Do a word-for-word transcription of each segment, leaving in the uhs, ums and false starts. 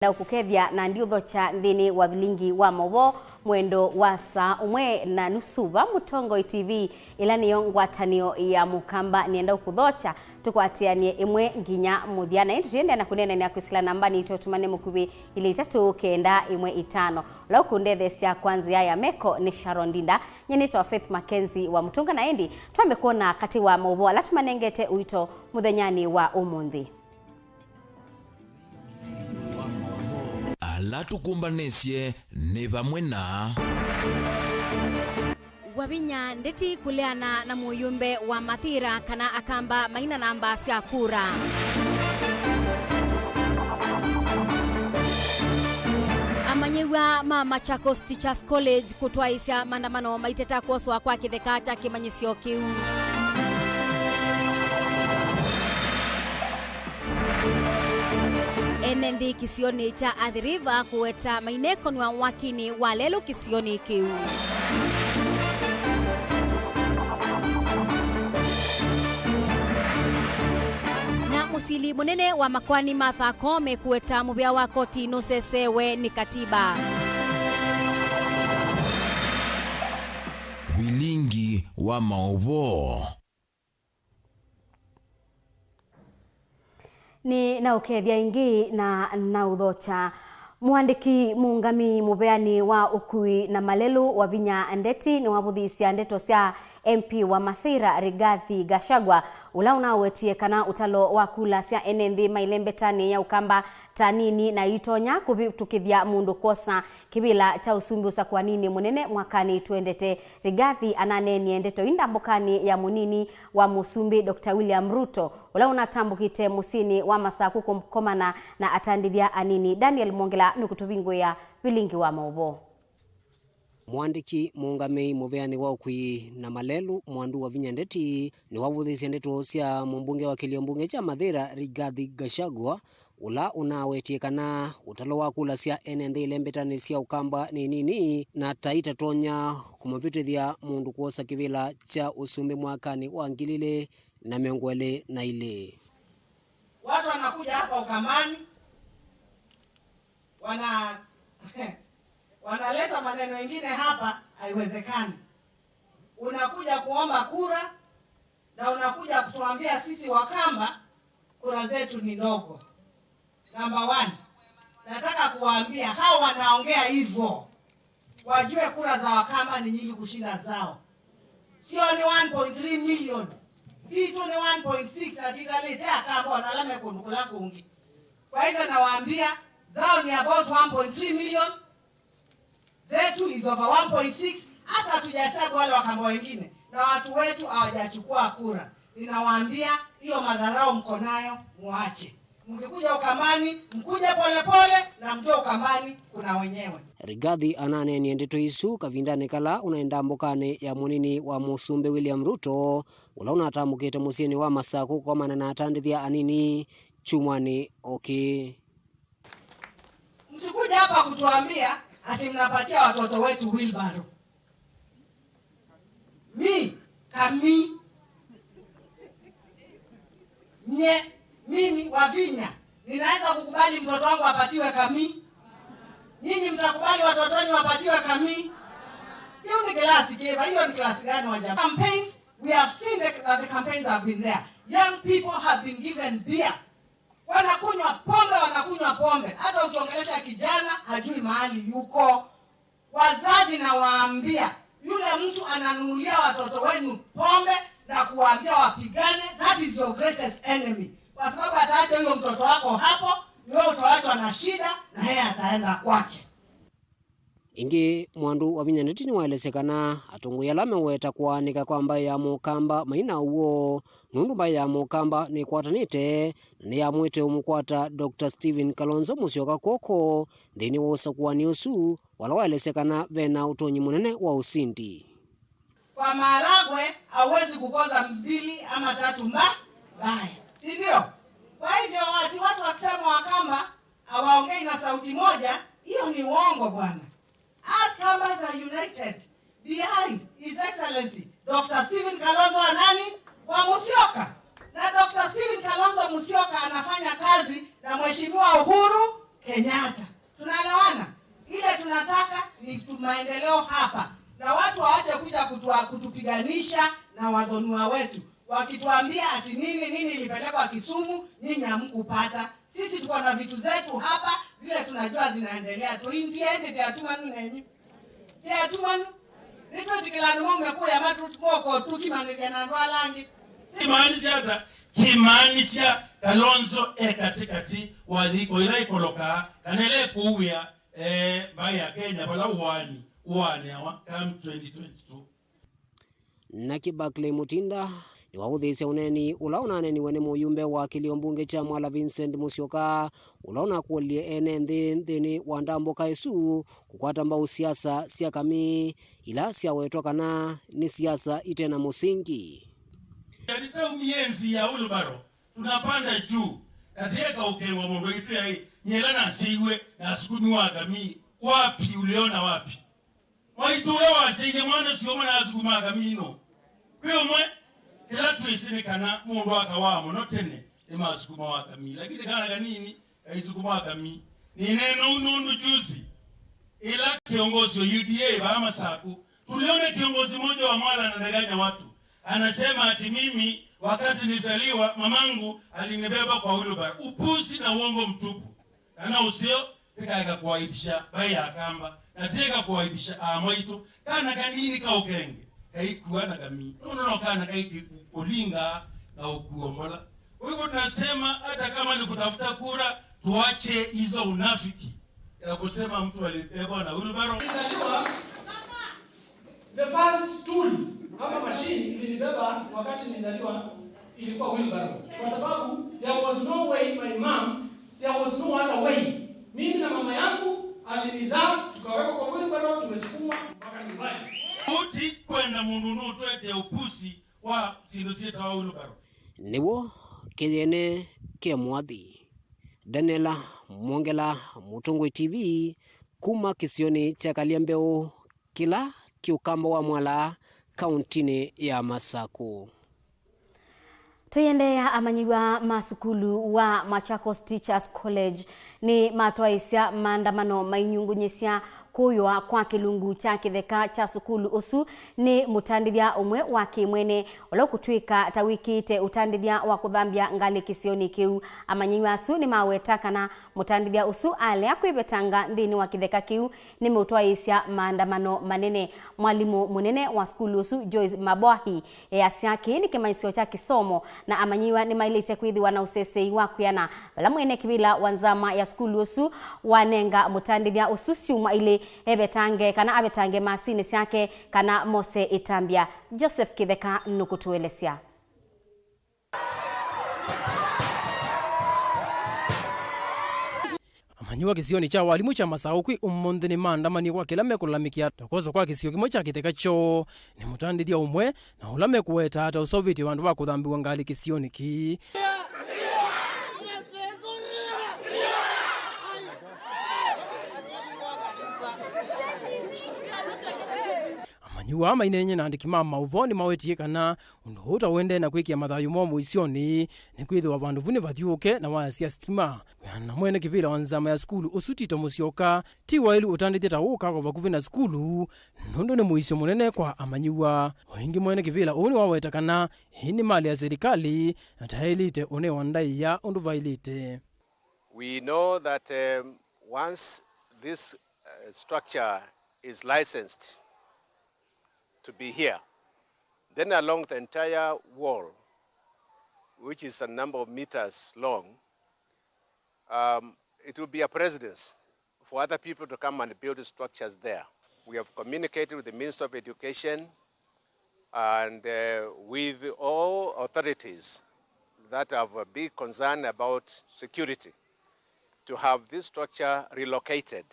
Na ũkũkethya na ndiũthokya nthĩnĩ wa vilingi wa maũvoo mwendo wa saa ũmwe na nusu va Mũtongoi T V, ĩla nĩyo ngwatanĩo ya Mũkamba. Nĩenda ũkũthokya tũkwatĩanĩe ĩmwe nginya mũthya, na ĩndĩ tũiendeea na kũneenanĩa kwĩsĩla nambanĩ itũ, tũmane mũkuvĩ ilĩ itatũ kenda ĩmwe itano. Ũla ũkũndetheesya kwa nzĩa ya meko nĩ Sharon Ndinda. Nyie nĩtawa Faith Mackenzie wa Mũtũnga, na ĩndĩ twambe kwona katĩ wa maũvoo ala tũmanengete ũito mũthenyanĩ wa ũmũnthĩ. Ala tũkũmbanĩsye nĩ vamwe na Wavinya Ndeti kũleana na mũyũmbe wa Mathira kana Akamba maina namba sya kura. Amanyĩw'a ma Machakos Teachers College kũtwaĩĩsya maandamano maiteta kwoswa kwa kĩtheka kya kĩmanyĩsyo kĩu. Ene nthĩ kĩsionĩ kya Athi River kũweta mainekonw'a wakinĩ wa lelũ kĩsionĩ kĩu. Na mũsili mũnene wa makoani Martha Koome kũweta mũvĩa wa koti nũsesewe nĩ katiba. Vilingi wa maũvoo. Nĩ na ũkethya ĩngĩ na na ũthokya. Mũandĩki mũũngamĩi mũveanĩ wa ũkui na malelũ Wavinya Ndeti nĩwavũthisye ndeto sya M P wa Mathira Rigathi Gachagua, ũla ũnawetie kana ũtalo wa kula sya ene nthĩ maile mbetanĩ ya Ũkamba ta nini na itonya kũvĩtũkĩthya mũndũ kwosa kĩvĩla kya ũsumbĩ ũsakũaninĩ mũnene mwakanĩ twendete. Rigathi ananeenie ndeto ii ndambũkanĩ ya mũnini wa mũsumbĩ Doctor William Ruto, ũla ũnatambũkĩte mũsyĩnĩ wa Masakũ kũkomana na atandĩthya anini. Daniel Mwongela nũkũtũvingũĩa vilingi wa maũvoo. Mũandĩki mũũngamĩi mũveanĩ wa ũkui na malelũ Mwandu Wavinya Ndeti nĩwavũthĩsye ndeto sya mũmbunge wa kĩlio mbunge kya Mathĩra Rigathi Gachagua, ũla ũnawetie kana ũtalo wa kula sya ene nthĩ ilembetanĩ sya Ũkamba nĩ nini na ta itatonya kũmũvĩtĩthya mũndũ kwosa kĩvĩla kya ũsumbĩ mwakanĩ wa ngili ilĩ na mĩongo ĩlĩ na ilĩ. Watu wanakuja hapa Ukambani, wana wanaleta maneno mengine hapa, haiwezekani. Unakuja kuomba kura, na unakuja kutuambia sisi Wakamba kura zetu ni ndogo. Number one, nataka kuwaambia hao wanaongea hivyo, wajue kura za Wakamba ni nyingi kushinda zao. Sio ni one point three million. Si tu ni one point six na titalitea Akamba na alame kundu kula kungi. Kwa hivyo nawaambia, zao ni about one point three million. Zetu is over one point six, hata hatujahesabu wale Wakamba wengine, na watu wetu hawajachukua kura. Ninawaambia, hiyo madharau mko nayo, muache. Mkikuja Ukambani, mkuje polepole, na mjue Ukambani kuna wenyewe. Rigathi ananeenie ndeto isu kavindanĩ kala ũnaĩ ndambũkanĩ ya mũnini wa mũsumbĩ William Ruto, ũla ũnatambũkĩte mũsyĩnĩ wa Masakũ kũkomana na atandĩthya anini kyumwanĩ o kĩĩ. Msikuja hapa kutuambia ati mnapatia watoto wetu wheelbarrow. Mi, kami. Nye, mimi, Wavinya, ninaweza kukubali mtoto wangu apatiwe kami? Nyinyi mtakubali watoto wenu wapatiwe kami? Hiyo ni klasi keva, hiyo ni klasi gani wa jamaa? Campaigns, we have seen the, that the campaigns have been there. Young people have been given beer. Wanakunywa pombe, wanakunywa pombe. Hata ukiongelesha kijana, hajui mahali yuko. Wazazi, nawaambia, yule mtu ananunulia watoto wenu pombe na kuwaambia wapigane, that is your greatest enemy. Kwa sababu ataacha huyo mtoto wako hapo, ni wewe utawachwa na shida, na yeye ataenda kwake. Ĩngĩ, Mwandu Wavinya Ndeti nĩwaelesya kana atongoi ala meweta kũaanĩka kwa mbaĩ ya Mũkamba maina ũw'o, nũndũ mbaĩ ya Mũkamba nĩkwatanĩte na nĩyamwĩte ũmũkwata Doctor Stephen Kalonzo Musyoka kw'oko nthĩnĩ wa ũsakũani ũsu, vala waelesya kana vena ũtonyi mũnene wa ũsindi. Kwa maharagwe, hauwezi kukosa mbili ama tatu mba-, mbaya, si ndio? Kwa hivyo, ati watu wakisema Wakamba hawaongei na sauti moja, hiyo ni uongo bwana. Us Kambas are united behind His Excellency Doctor Stephen Kalonzo wa nani? Wa Musyoka. Na Doctor Stephen Kalonzo Musyoka anafanya kazi na Mheshimiwa Uhuru Kenyatta. Tunaelewana? Ile tunataka ni tu-, maendeleo hapa, na watu waache kuja kutua-, kutupiganisha na wadhoniwa wetu, wakituambia ati nini nini ilipelekwa Kisumu, nyinyi hamkupata. Sisi tuko na vitu zetu hapa, zile tunajua zinaendelea. Tuingie ndio tumanunenyu. Ti atumanu? Nĩtwĩtĩkĩla andũ maume kũya matu-, moko tũkimanĩthya na andũ ala angĩ. Kĩmaanisya ata? Kĩmaanisya Kalonzo e katĩkatĩ wa yĩko ĩla ĩkolokaa kana ĩla ĩkũũĩa, eh, mbaĩ ya Kenya vala ũaani ũaanĩawa come twenty twenty-two. Nake Barclay Mutinda nĩwaũthĩĩsya ũneeni ũla ũnaneeniwe nĩ mũyumbe wa kĩlio mbunge kya Mwala Vincent Musyoka, ũla ũnakũlilye ene nthĩ nthĩnĩ wa ndambũka ĩsu kũkwata mbau siasa sya kamii ila syawetwa kana nĩ siasa ite na mũsingi. Yaani, taumi yenzi ya wheelbarrow, tunapanda juu, na tieka ũkengwa mũndũ aitwĩa, "Ĩ, nyie ĩla nasyaiwe, nasukumiwa kamii." Wapi? Uliona wapi? Mwaitũ ũla wasyaie mwana ũsu ũmwe naasukumaa kamii no? Kwĩ ũmwe? Kĩla twĩsĩ nĩ kana mũndũ akawaa mũno tene nĩmasukumawa kamii, lakini kana kanini kaisukumawa kamii. Nĩneena ũu nũndũ juzi, ĩla kĩongozi wa U D A vaa Masaku, tuliona kĩongozi mmoja wa Mwala anadanganya watu, anasema ati mimi wakati nilizaliwa mamangu alinibeba kwa wheelbarrow. Upuzi na uongo mtupu. Kana ũseo, tĩkaeka kũaibisha mbaĩ ya Kamba, na tieka kũaibisha aa mwaitũ. Kana kanini kaũkenge kaikua na kamii. Nũndũ no kana kaikũlinga na ũkuo mbola. Kwa hivyo tunasema hata kama ni kutafuta kura, tuache hizo unafiki ya kusema mtu alibebwa na wheelbarrow. Nilizaliwa, the first tool ama machine ilinibeba wakati nilizaliwa ilikuwa wheelbarrow, kwa sababu there was no way my mom, there was no other way. Mimi na mama yangu alinizaa, tukawekwa kwa wheelbarrow, tumesukumwa mpaka nyumbani. Ũti kwenda mũndũ nũtwete ũpusi wa syĩndũ syĩtawa wheelbarrow. Nĩw'o kĩyene ke mwathi. Daniela Mwongela, Mũtũngũi T V, kuma kĩsionĩ kya Kalyambeũ, kĩla kĩ ũkamba wa Mwala, kauntinĩ ya Masaku. Tũiendeea, amanyĩw'a ma sukulu wa Machakos Teachers College nĩmatwaĩsya maandamano mainyungunyĩsya kũywa kwa kĩlungu kya kĩtheka kya sukulu ũsu nĩ mũtandĩthya ũmwe wa kĩmwene, ũla ũkũtw'ĩka ta wĩkĩĩte ũtandĩthya wa kũthambya ngalĩ kĩsionĩ kĩu. Amanyĩw'a asu nĩmaweta kana mũtandĩthya ũsu alea kwĩvetanga nthĩnĩ wa kĩtheka kĩu nĩmeũtwaĩĩsya maandamano manene. Mwalimũ mũnene wa sukulu ũsu, Joyce Mabwahi, easya kĩĩ nĩ kĩmanyĩsyo kya kĩsomo, na amanyĩw'a nĩmaĩlĩte kwĩthĩwa na ũseseĩ wa kwĩana, vala mwene kĩvĩla wa nzama ya sukulu ũsu wanenga mũtandĩthya ũsu syumwa ilĩ evetange kana avetange masinĩ syake kana mose ĩtambya. Joseph Kĩtheka nũkũtũelesya. Amanyĩw'a kĩsionĩ kya walimũ kya Masaũ kwĩ ũmũnthĩ nĩmaandamanie kwa kĩla mekũlalamĩkĩa ta kwoswa kwa kĩsio kĩmwe kya kĩtheka kyoo nĩ mũtandĩthya ũmwe, na ũla mekũweta ta ũseũvĩtye vandũ va kũthambĩw'a ngalĩ kĩsionĩ kĩĩ. Amanyĩw'a aa maineeny'e na andĩki ma maũvoo nĩmawetie kana ũndũ ũũ ta ũendee na kwĩkĩa mathayũ moo mũisyonĩ, nĩkwĩthĩwa vandũ vu nĩvathyũũke na waya sya sitima. Kwĩana na mwene kĩvĩla wa nzama ya sukulu ũsu, Tito Mũsyoka, ti waĩlu ũtandĩthya ta ũũ ũkakwa vakuvĩ na sukulu, nũndũ nĩ mũisyo mũnene kwa amanyĩw'a. O ĩngĩ, mwene kĩvĩla ũũ nĩwaweta kana ĩĩ nĩ malĩ ya silikalĩ na ta yaĩlĩte ũnewa ndaĩa ũndũ vaĩlĩte. We know that, um, once this, uh, structure is licensed to be here, then along the entire wall, which is a number of meters long, um, it will be a precedence for other people to come and build structures there. We have communicated with the Minister of Education and, uh, with all authorities that have a big concern about security to have this structure relocated.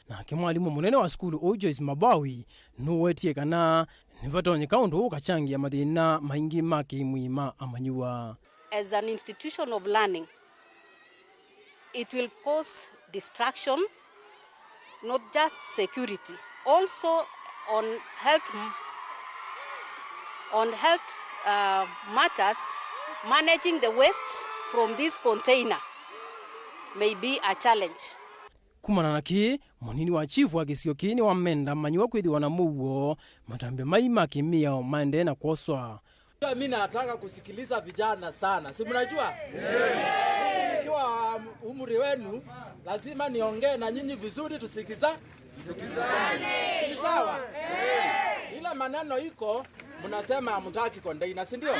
Nake mwalimũ mũnene wa sukulu ũũ, Joyce Mabawi, nũwetie kana nĩvatonyeka ũndũ ũũ ũkacangĩa mathĩna maingĩ ma kĩmwĩĩ ma amanyĩw'a. As an institution of learning, it will cause distraction, not just security, also on health, on health, uh, matters. Managing the waste from this container may be a challenge. Kumana na kĩĩ, mũnini wa chief wa kĩsio kĩĩ nĩwamenda amanyĩw'a kwĩthĩwa na mũuo, matambya mai ma kĩmĩao maendee na kwoswa. Mi nataka kusikiliza vijana sana, si mnajua? Mimi nikiwa umri wenu lazima niongee na nyinyi vizuri, tusikiza tukisikizana, si ni sawa? Ile maneno iko, mnasema hamtaki container, si ndio?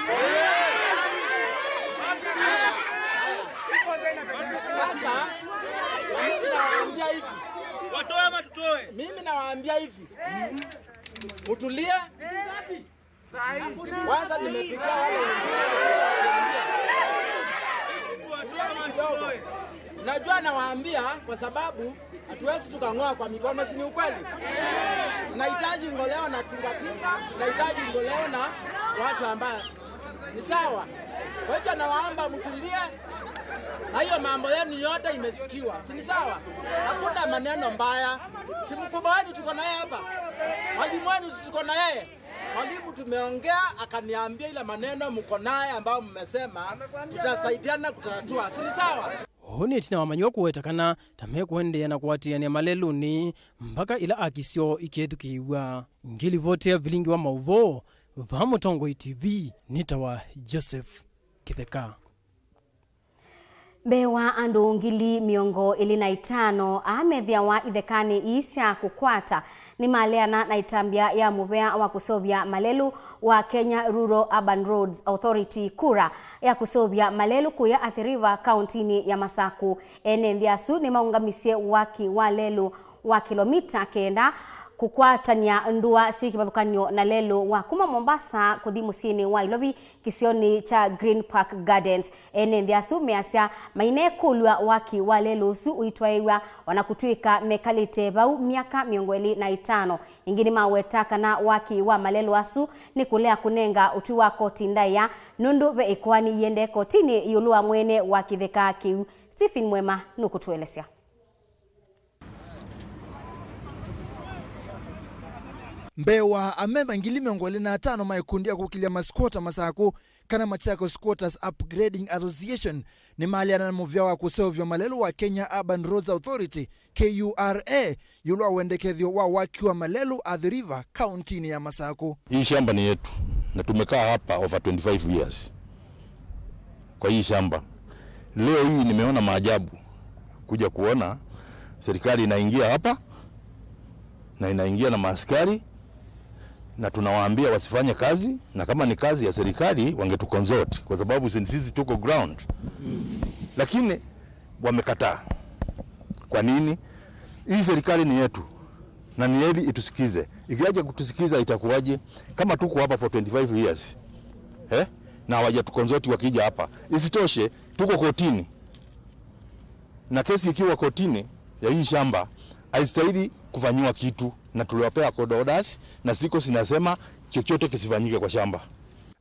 Sasa mimi nawaambia hivi, watoe ama tutoe? Mimi nawaambia hivi, mtulie. Kwanza nimepigia wale wengine kidogo. Najua nawaambia kwa sababu hatuwezi tukang'oa kwa mikono, si ni ukweli? Nahitaji ng'oleo na tingatinga, nahitaji ng'oleo na watu ambao ni sawa. Kwa hivyo nawaomba mtulie, na hiyo mambo yenu yote imesikiwa, si ni sawa? Hakuna maneno mbaya. Si mkubwa wenu tuko naye hapa, mwalimu wenu si tuko na yeye. Mwalimu tumeongea, akaniambia ile maneno mko naye ambayo mmesema, tutasaidiana kutatua, si ni sawa? Ũu nĩ ĩtina wa amanyĩw'a kũweta kana ta mekũendeea na kũatĩanĩa malelũnĩ mpaka ĩla haki syoo ikethukĩĩw'a. Ngĩlivotea vilingi wa maũvoo va Mũtongoi T V, nĩtawa Joseph Kĩtheka. Mbee wa andũ ngili mĩongo ĩlĩ na itano aa methĩawa ithekanĩ ii sya kũkwata nĩmaleana na ĩtambya ya mũvea wa kũseũvya malelũ wa Kenya Rural Urban Roads Authority, KURA, ya kũseũvya malelũ kũya Athi River, kauntinĩ ya Masakũ. Ene nthĩ asu nĩmaũngamisye waki wa lelũ wa kĩlomita kenda kũkwatany'a ndũa syĩ kĩvathũkany'o na lelũ wa kuma Mombasa kũthi mũsyĩnĩ wa Ilovi kĩsionĩ kya Green Park Gardens. Ene nthĩ asu measya mainekũlw'a waki wa lelũ ũsu ũitwaĩw'a o na kũtw'ĩka mekalĩte vau myaka mĩongo ĩlĩ na ĩtano. Ĩngĩ nĩmaweta kana waki wa malelũ asu nĩ kũlea kũnenga ũtwi wa koti ndaĩa nũndũ ve ĩkoani iendee kotinĩ ĩũlũ wa mwene wa kĩtheka kĩu. Stephen Mwema nũkũtũelesya. Mbee wa amemba ngili mĩongo ĩlĩ na atano ma ĩkundi ya kũkilya maskwota Masakũ, kana Machakos Squatters Upgrading Association, nĩmaleana na mũvea wa kũseũvya malelũ wa Kenya Urban Roads Authority, K U R A, ĩũlũ wa wendekethyo wa waki wa malelũ Athi River, kauntinĩ ya Masakũ. Hii shamba ni yetu na tumekaa hapa over twenty-five years kwa hii shamba. Leo hii nimeona maajabu kuja kuona serikali inaingia hapa na inaingia na maaskari, na tunawaambia wasifanye kazi, na kama ni kazi ya serikali wangetuconsult, kwa sababu si-, sisi tuko ground. Lakini wamekataa. Kwa nini? Hii serikali ni yetu na ni heri itusikize. Ikiacha kutusikiza itakuwaje? Kama tuko hapa for twenty-five years, eh, na hawajatuconsult wakija hapa. Isitoshe, tuko kotini. Na kesi ikiwa kotini ya hii shamba, haistahili kufanyiwa kitu, na tuliwapea court orders, na ziko zinasema chochote kisifanyike kwa shamba.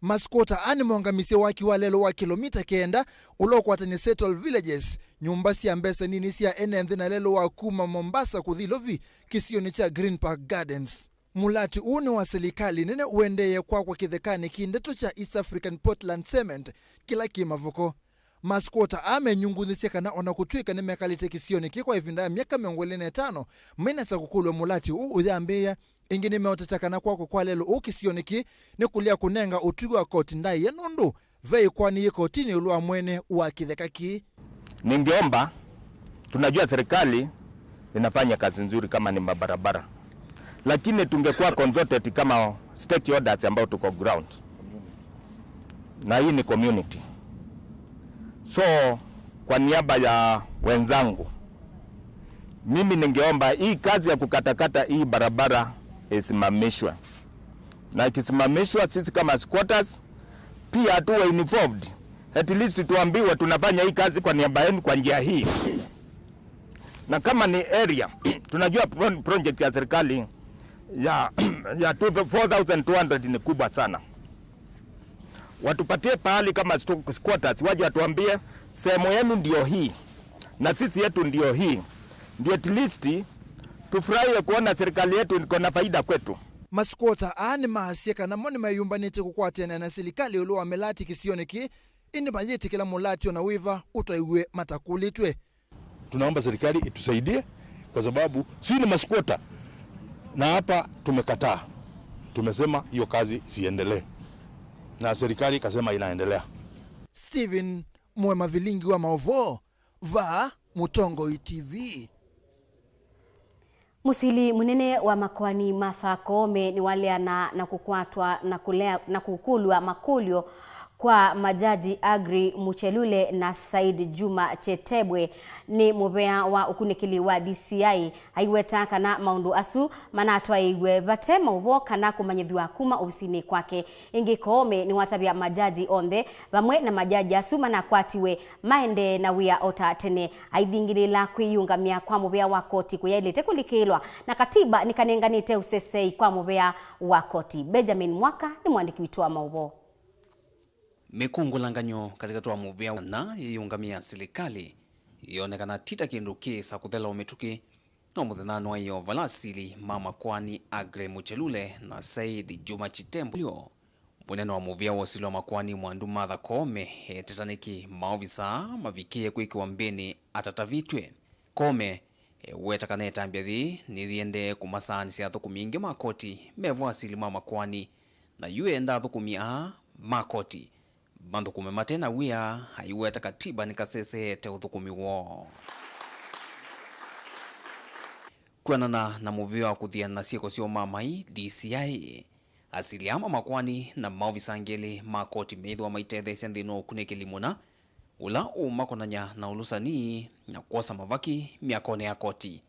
Maskwota aa nĩmaũngamisye waki wa lelũ wa kĩlomita kenda ũla ũkwatany'a Settle Villages, nyũmba sya mbesa nini sya ene nthĩ na lelũ wa kuma Mombasa kũthi Ilovi kĩsionĩ kya Green Park Gardens. Mũlati ũũ nĩ wa silikalĩ nene ũendeeye kwakwa kĩthekanĩ kĩ ndeto kya East African Portland Cement kĩla kĩ Mavuko. Maskwota aa menyungunyĩsye kana o na kũtw'ĩka nĩmekalĩte kĩsionĩ kĩ kwa ĩvinda ya myaka mĩongo ĩlĩ na ĩtano, mainasa kũkũlw'a mũlati ũũ ũyambĩĩa. Ĩngĩ nĩmeũteta kana kwakwa kwa lelũ ũũ kĩsionĩ kĩ nĩ kũlea kũnenga ũtwi wa koti ndaĩa nũndũ ve ĩkoani yĩ kotinĩ ĩũlũ wa mwene wa kĩtheka kĩĩ. Ningeomba, tunajua serikali inafanya kazi nzuri kama ni mabarabara, lakini tungekuwa consulted kama stakeholders ambao tuko ground, na hii ni community. So, kwa niaba ya wenzangu, mimi ningeomba hii kazi ya kukatakata hii barabara isimamishwe, na ikisimamishwa, sisi kama squatters pia tuwe involved, at least tuambiwe tunafanya hii kazi kwa niaba yenu kwa njia hii. Na kama ni area, tunajua pro-, project ya serikali ya, ya two, four thousand two hundred ni kubwa sana. Watupatie pahali kama stu-, squatters, waje watuambie sehemu yenu ndio hii na sisi yetu ndio hii, ndio at least tufurahie kuona serikali yetu iko na faida kwetu. Maskwota aa nĩmaasya kana mo nĩmeyũmbanĩtye kũkwatĩanĩa na silikalĩ ĩũlũ wa mĩlati kĩsionĩ kĩĩ, ĩndĩ mayĩtĩkĩla mũlati o na wĩva ũtwaiwe matakũlĩtw'e. Tunaomba serikali itusaidie Kwa sababu si ni masquatter, na hapa tumekataa, tumesema hiyo kazi siendelee, na serikali ikasema inaendelea. Stephen Mwema, Vilingi wa Maũvoo, vaa Mũtongoi T V. Mũsili mũnene wa makoani Martha Koome nĩwaleana na kũkwatwa na kũlea, na kũkũlw'a makũlyo kwa majaji Aggrey Muchelule na Said Juma Chitembwe nĩ mũvea wa ũkunĩkĩli wa D C I, aiweta kana maũndũ asu manatwaĩiw'e vate maũvoo kana kũmanyĩthw'a kuma ovisinĩ kwake. Ĩngĩ, Koome nĩwatavya majaji onthe vamwe na majaji asu manakwatiwe maendee na wĩa o ta tene, aithingĩlĩĩla kwĩyĩũngamya kwa mũvea wa koti kũyaĩlĩte kũlikĩĩlwa na katiba nĩkanenganĩte ũsesei kwa mũvea wa koti. Benjamin Mwaka nĩ mwandĩki witũ wa maũvoo. Mĩkũngũlangany'o katĩkatĩ wa mũvea na yĩyĩũngamya silikalĩ yĩonekana ti ta kĩndũ kĩĩsa kũthela o mĩtũkĩ. No mũthenyanĩ wa ĩyoo vala asili ma makoani Aggrey Muchelule na Said Juma Chitembwe, mũnene wa mũvea wa ũsili wa makoani Mwandu Martha Koome eetĩta nĩkĩ maovisa mavikĩie kwĩkĩwa mbĩnĩ atatavĩtw'e. Koome eweta kana ĩtambya yĩĩ nĩyĩendee kũmasaanĩsya athũkũmi aingĩ ma koti me vo asili ma makoani, na yu eenda athũkũmi aa ma koti mathũkũme mate na wĩa, aiweta katiba nĩkaseseete ũthũkũmi woo. Kwĩanana na mũvĩa wa kũthiana na syĩko sya ũmamai, D C I, asili aa ma makoani na maovisa angĩ elĩ ma koti meĩthĩwa maitetheesya nthĩnĩ wa ũkunĩkĩli mũna ũla ũũmakonany'a na ũlũsani na kwosa mavaki myakonĩ ya koti.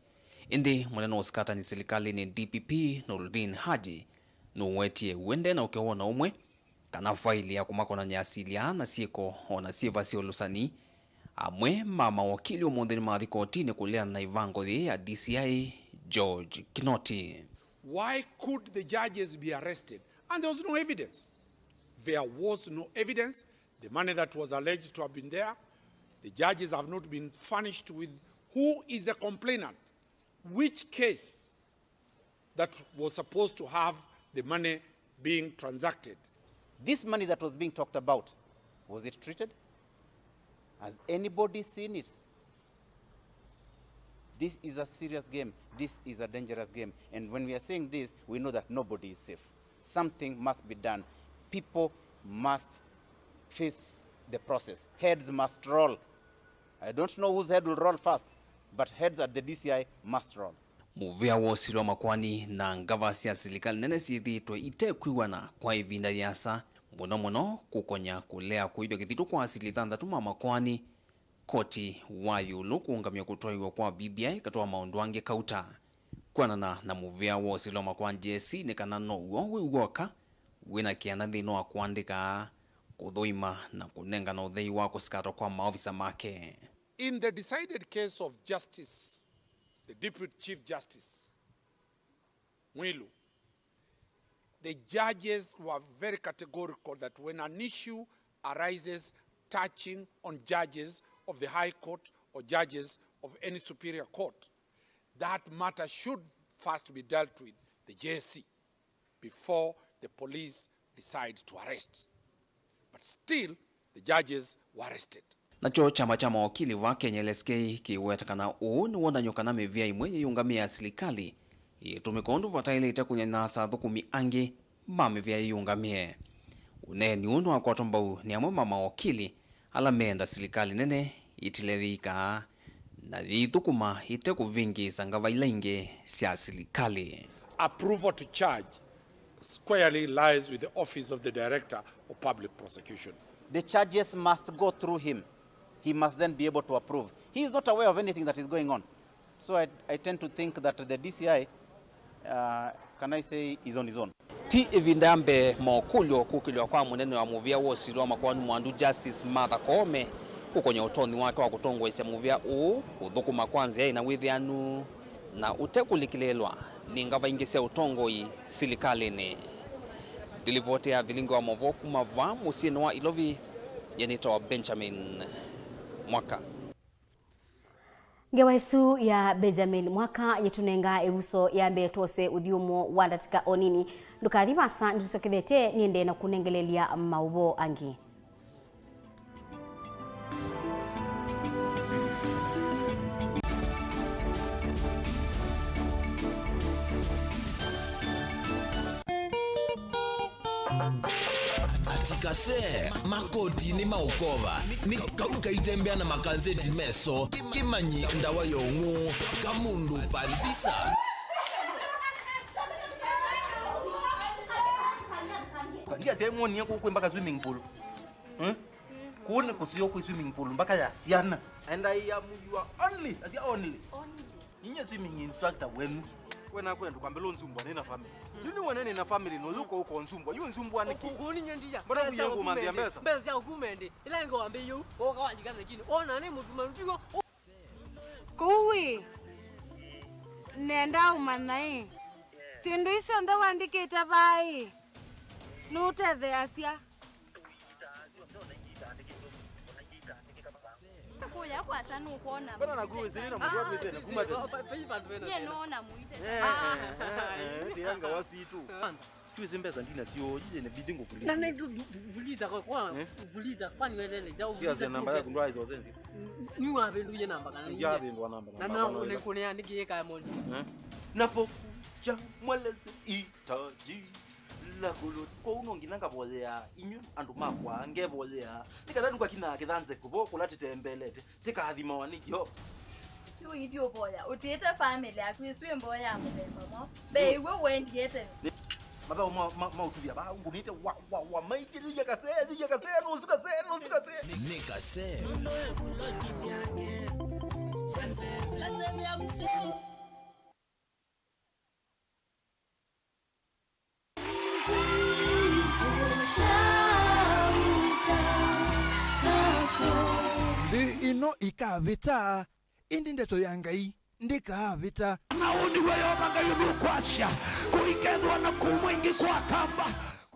Ĩndĩ mũnene wa ũsikatani silikalĩnĩ D P P, Noordin Haji, nũwetie wende na ũkeo o na ũmwe kana faili ya kũmakonany'a asili aa na syĩko o na syĩva sya ũlũsani. Amwe ma mawakili ũmũnthĩ nĩmathi kotinĩ kũleana na ĩvango yĩĩ ya D C I George Kinoti. Why could the judges be arrested? And there was no evidence. There was no evidence. The money that was alleged to have been there, the judges have not been furnished with who is the complainant, which case that was supposed to have the money being transacted. This money that was being talked about, was it treated? Has anybody seen it? This is a serious game. This is a dangerous game. And when we are saying this, we know that nobody is safe. Something must be done. People must face the process. Heads must roll. I don't know whose head will roll first, but heads at the D C I must roll. Mũvĩa wa ũsili wa makoani na ngava sya silikalĩ nene syĩthĩĩtwe itekwĩw'ana kwa ĩvinda yĩasa, mũno mũno kũkonya kũlea kũĩvya kĩthitũ kwa asili thanthatũ ma makoani, koti wa ĩũlũ kũũngamya kũtwaĩwa kwa B B I katĩ wa maũndũ angĩ kauta. Kwĩanana na mũvĩa wa ũsili wa makoani J S C, nĩ kana now'o wĩ w'oka wĩ na kĩana nthĩnĩ wa kũandĩka, kũthũima na kũnengana ũthei wa kũsikatwa kwa maovisa make. In the decided case of Justice, the Deputy Chief Justice Mwilu, the judges were very categorical that when an issue arises touching on judges of the High Court or judges of any superior court, that matter should first be dealt with the J S C before the police decide to arrest. But still, the judges were arrested. Nakyo kyama kya mawakili va Kenya L S K kĩweta kana ũũ nĩ wonany'o kana mĩvĩa ĩmwe yĩyũngamĩe ya silikalĩ ĩtũmĩka ũndũ vataĩlĩte kũnyanyaasa athũkũmi angĩ ma mĩvĩa yĩyũngamĩe. Ũneeni ũũ nĩwakwatwa mbau nĩ amwe ma mawakili ala meenda silikalĩ nene ĩtile yĩikaa na yĩithũkũma ĩte kũvĩngĩĩsa ngava ila ingĩ sya silikalĩ. Approval to charge squarely lies with the office of the Director of Public Prosecution. The charges must go through him. He must then be able to approve. He is not aware of anything that is going on. So I, I tend to think that the D C I, uh, can I say, is on his own. Ti ĩvinda ya mbee mokũlyo kũkĩlw'a kwa mũnene wa mũvĩa wa ũsili wa makoani Mwandu Justice Martha Koome kũkonya ũtonyi wake wa kũtongoesya mũvĩa ũũ kũthũkũma kwa nzĩa ĩna wĩthĩanu na ũtekũlikĩlĩĩlwa nĩ ngava ingĩ sya ũtongoi silikalĩnĩ. Ndilivoti ya Vilingi wa Maũvoo kuma vaa mũsyĩnĩ wa Ilovi, yĩnĩtawa Benjamin Mwaka. Ngewa ĩsu ya Benjamin Mwaka yĩtũnenga ĩvuso ya mbee twose ũthyũmũo wa ndatĩka o nini. Ndũkathi vasa, nĩtũsyokethetye nĩendee na kũnengelelya maũvoo angĩ. Ase, makoti nĩ maũkova, nĩ kau kaitembea na makanzeti meso, kĩmanyi ndawa ya ũng'ũ, kamũndũ palvisa. Ndiasya mwonie kũu kwĩ mbaka swimming pool. Hmm? Kũu nĩ kũseo kwĩ swimming pool mbaka ya syana. And I am your only, asya only. Ninyie swimming instructor wenu. We nakwenda kwambĩla ũnzumbwa nĩ na family. Yu nĩ wene nĩ na family no yuko uko nzumbwa. Yu nzumbwa nĩkĩ? Kũu ninyie ndiya. Mbona kunyie ngũmanthĩa mbesa? Mbesa sya ũkumende. Ila ngwambĩie ũu, ũka walika thekini. Ona nĩ mũtuma ndigo. Kũu ĩ, nenda ũmanya ĩ, syĩndũ isu syonthe wandĩkĩte vaa ĩ, nũtetheeasya. Kũya kwasa nũkwona. Mbona na kuwe zini na mtu watu wese na kuma tena. Nyie nona muite. Eh, eh, eh, eh, ndianga wasitu. Kwanza. Tuwezi mbesa ndina sio, jije inabidi ngũkulipa. Na nĩ vuliza kwa kwa vuliza kwani wewe ndio vuliza. Namba yako ndo hizo zenzi. Ni wa velu ye namba kana. Ndio velu namba. Na na ule kone andiki ye kaya moja. Eh? Napokuja mweleze hitaji la gulu. Kwa uno ngina ngavoyea inyu andu makwa ngevoyea. Nikatha ndukakina kithanze kuvo kula titembelete. Tĩkathimawa nĩ Yeova. Yu ithyĩ ũvoya, ũtiĩte famĩlĩ yaku ĩsu ĩ mboya ya mũthemba mwaũ? Mbee iw'e ũendie tene. Nĩ mathaũ ma, ma, ma ũtuvya vaa ngũnĩte wa, wa, wa maingĩlĩlya kasee, thilya kasee, nũsu kasee, nũsu kasee. Nĩ kasee. Nthĩ ĩno ĩkavĩta, ĩndĩ ndeto ya Ngai ndĩkaavĩta. Na ũndũ wa Yeova Ngai ũndũ ũkwasya, kũikethwa na kũmwa ĩngĩ kwa kamba.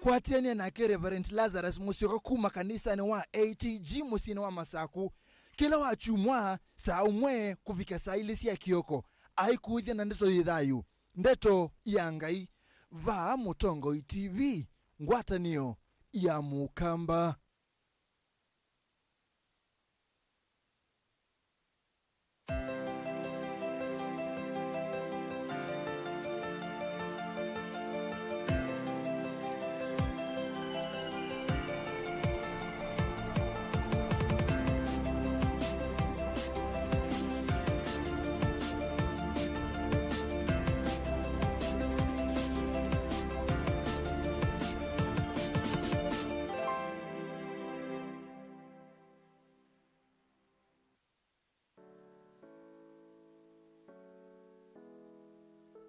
Kwatĩanĩa nake Reverend Lazarus Mũsyoka kuma kanisanĩ wa A T G mũsyĩnĩ wa Masaku, kĩla wa kyumwa saa ũmwe kũvika saa ilĩ sya kĩoko, aikũĩthya na ndeto yĩ thayũ. Ndeto ya Ngai, vaa Mũtongoi T V, ngwatanĩo ya Mũkamba.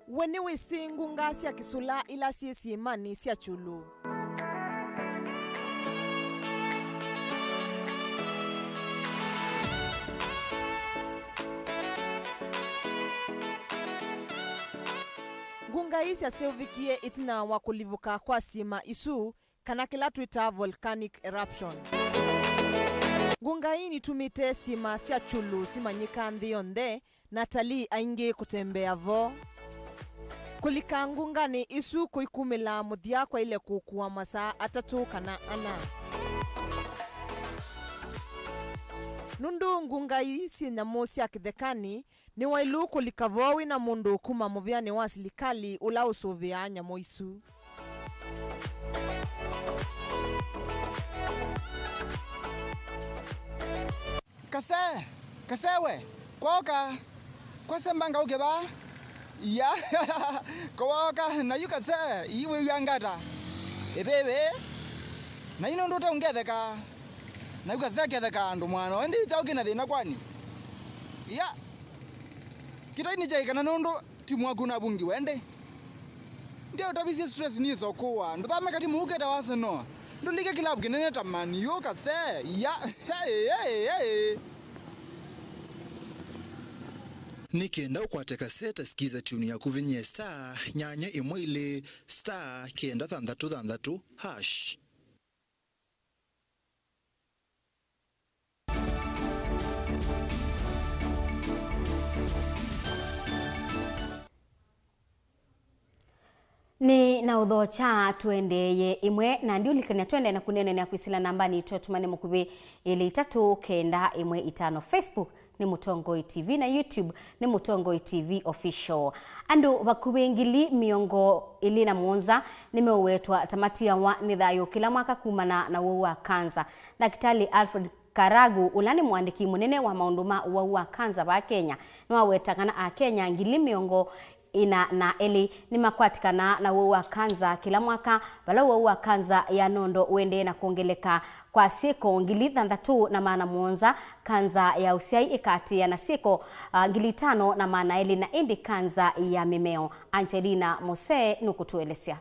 We nĩwĩsĩ ngunga sya kĩsũla ila syĩ syĩmanĩ sya kyũlũ? Ngunga ii syaseũvĩkie ĩtina wa kũlivũka kwa syĩma isu, kana kĩla twĩtaa volcanic eruption. Ngunga ii nitumĩte syĩma sya kyũlũ simanyĩka nthĩ yonthe, na atalii aingĩ kũtembea vo. Kũlika ngunganĩ isu kũikumĩla mũthya kwaile kũkua masaa atatũ kana ana. Nũndũ ngunga ii syĩ nyamũ sya kĩthekanĩ, nĩwailu kũlika vo wĩ na mũndũ kuma mũvĩanĩ wa silikalĩ ũla ũsũvĩaa nyamũ isu. Kasee, kasee we, kwoka, kwasembanga ũke vaa? Ya, kwoka, na yu kasee, ii wĩw'a ngata? Ĩvĩvĩ, na yu nũndũ ũte ũngetheka? Na yu kasee ketheka andũ mwana, ĩndĩ kyaũ kĩna thĩna kwani? Ya, kĩtai nĩ kyaĩ kana nũndũ Timu waku navungiwe ĩndĩ? Ndio ũtavisye stress nĩsa ũkũwa. Ndũthame kati mũu keta wa Arsenal. Ndũlike kilabu kĩnene ta Man U kasee. Ya. Hey, hey, hey. Nĩ kenda ũkwate kaseta, sikiza tune yaku, vinyie star nyanya ĩmwe ilĩ star kenda thanthatũ thanthatũ hash. Nĩ na ũthokya tũendeeye ĩmwe, na ndiũlikany'a twendee na kũneenanĩa kwĩsĩla nambanĩ itũ ya tũmane mũkuvĩ, ĩlĩ itatũ kenda ĩmwe itano. Facebook, nĩ Mũtongoi T V na YouTube nĩ Mũtongoi T V Official. Andũ vakuvĩ ngili mĩongo ĩlĩ na mũonza nĩmeũwetwa ta matiawa nĩ thayũ kĩla mwaka kumana na ũwau wa kanza. Ndakĩtalĩ Alfred Karagu, ũla nĩ mũandĩki mũnene wa maũndũ ma ũwau wa kanza vaa Kenya, nĩwaweta kana Akenya ngili mĩongo ĩna na elĩ nĩmakwatĩkanaa na ũwau wa kanza kĩla mwaka, vala ũwau wa kanza ya nondo ũendee na kwongeleka. Kwa syĩko ngili thanthatũ na maana mũonza, kanza ya ũsyai ĩkaatĩĩa na syĩko, ah, ngili itano na maana elĩ, na ĩndĩ kanza ya mĩmeo. Angelina Mose nũkũtũelesya.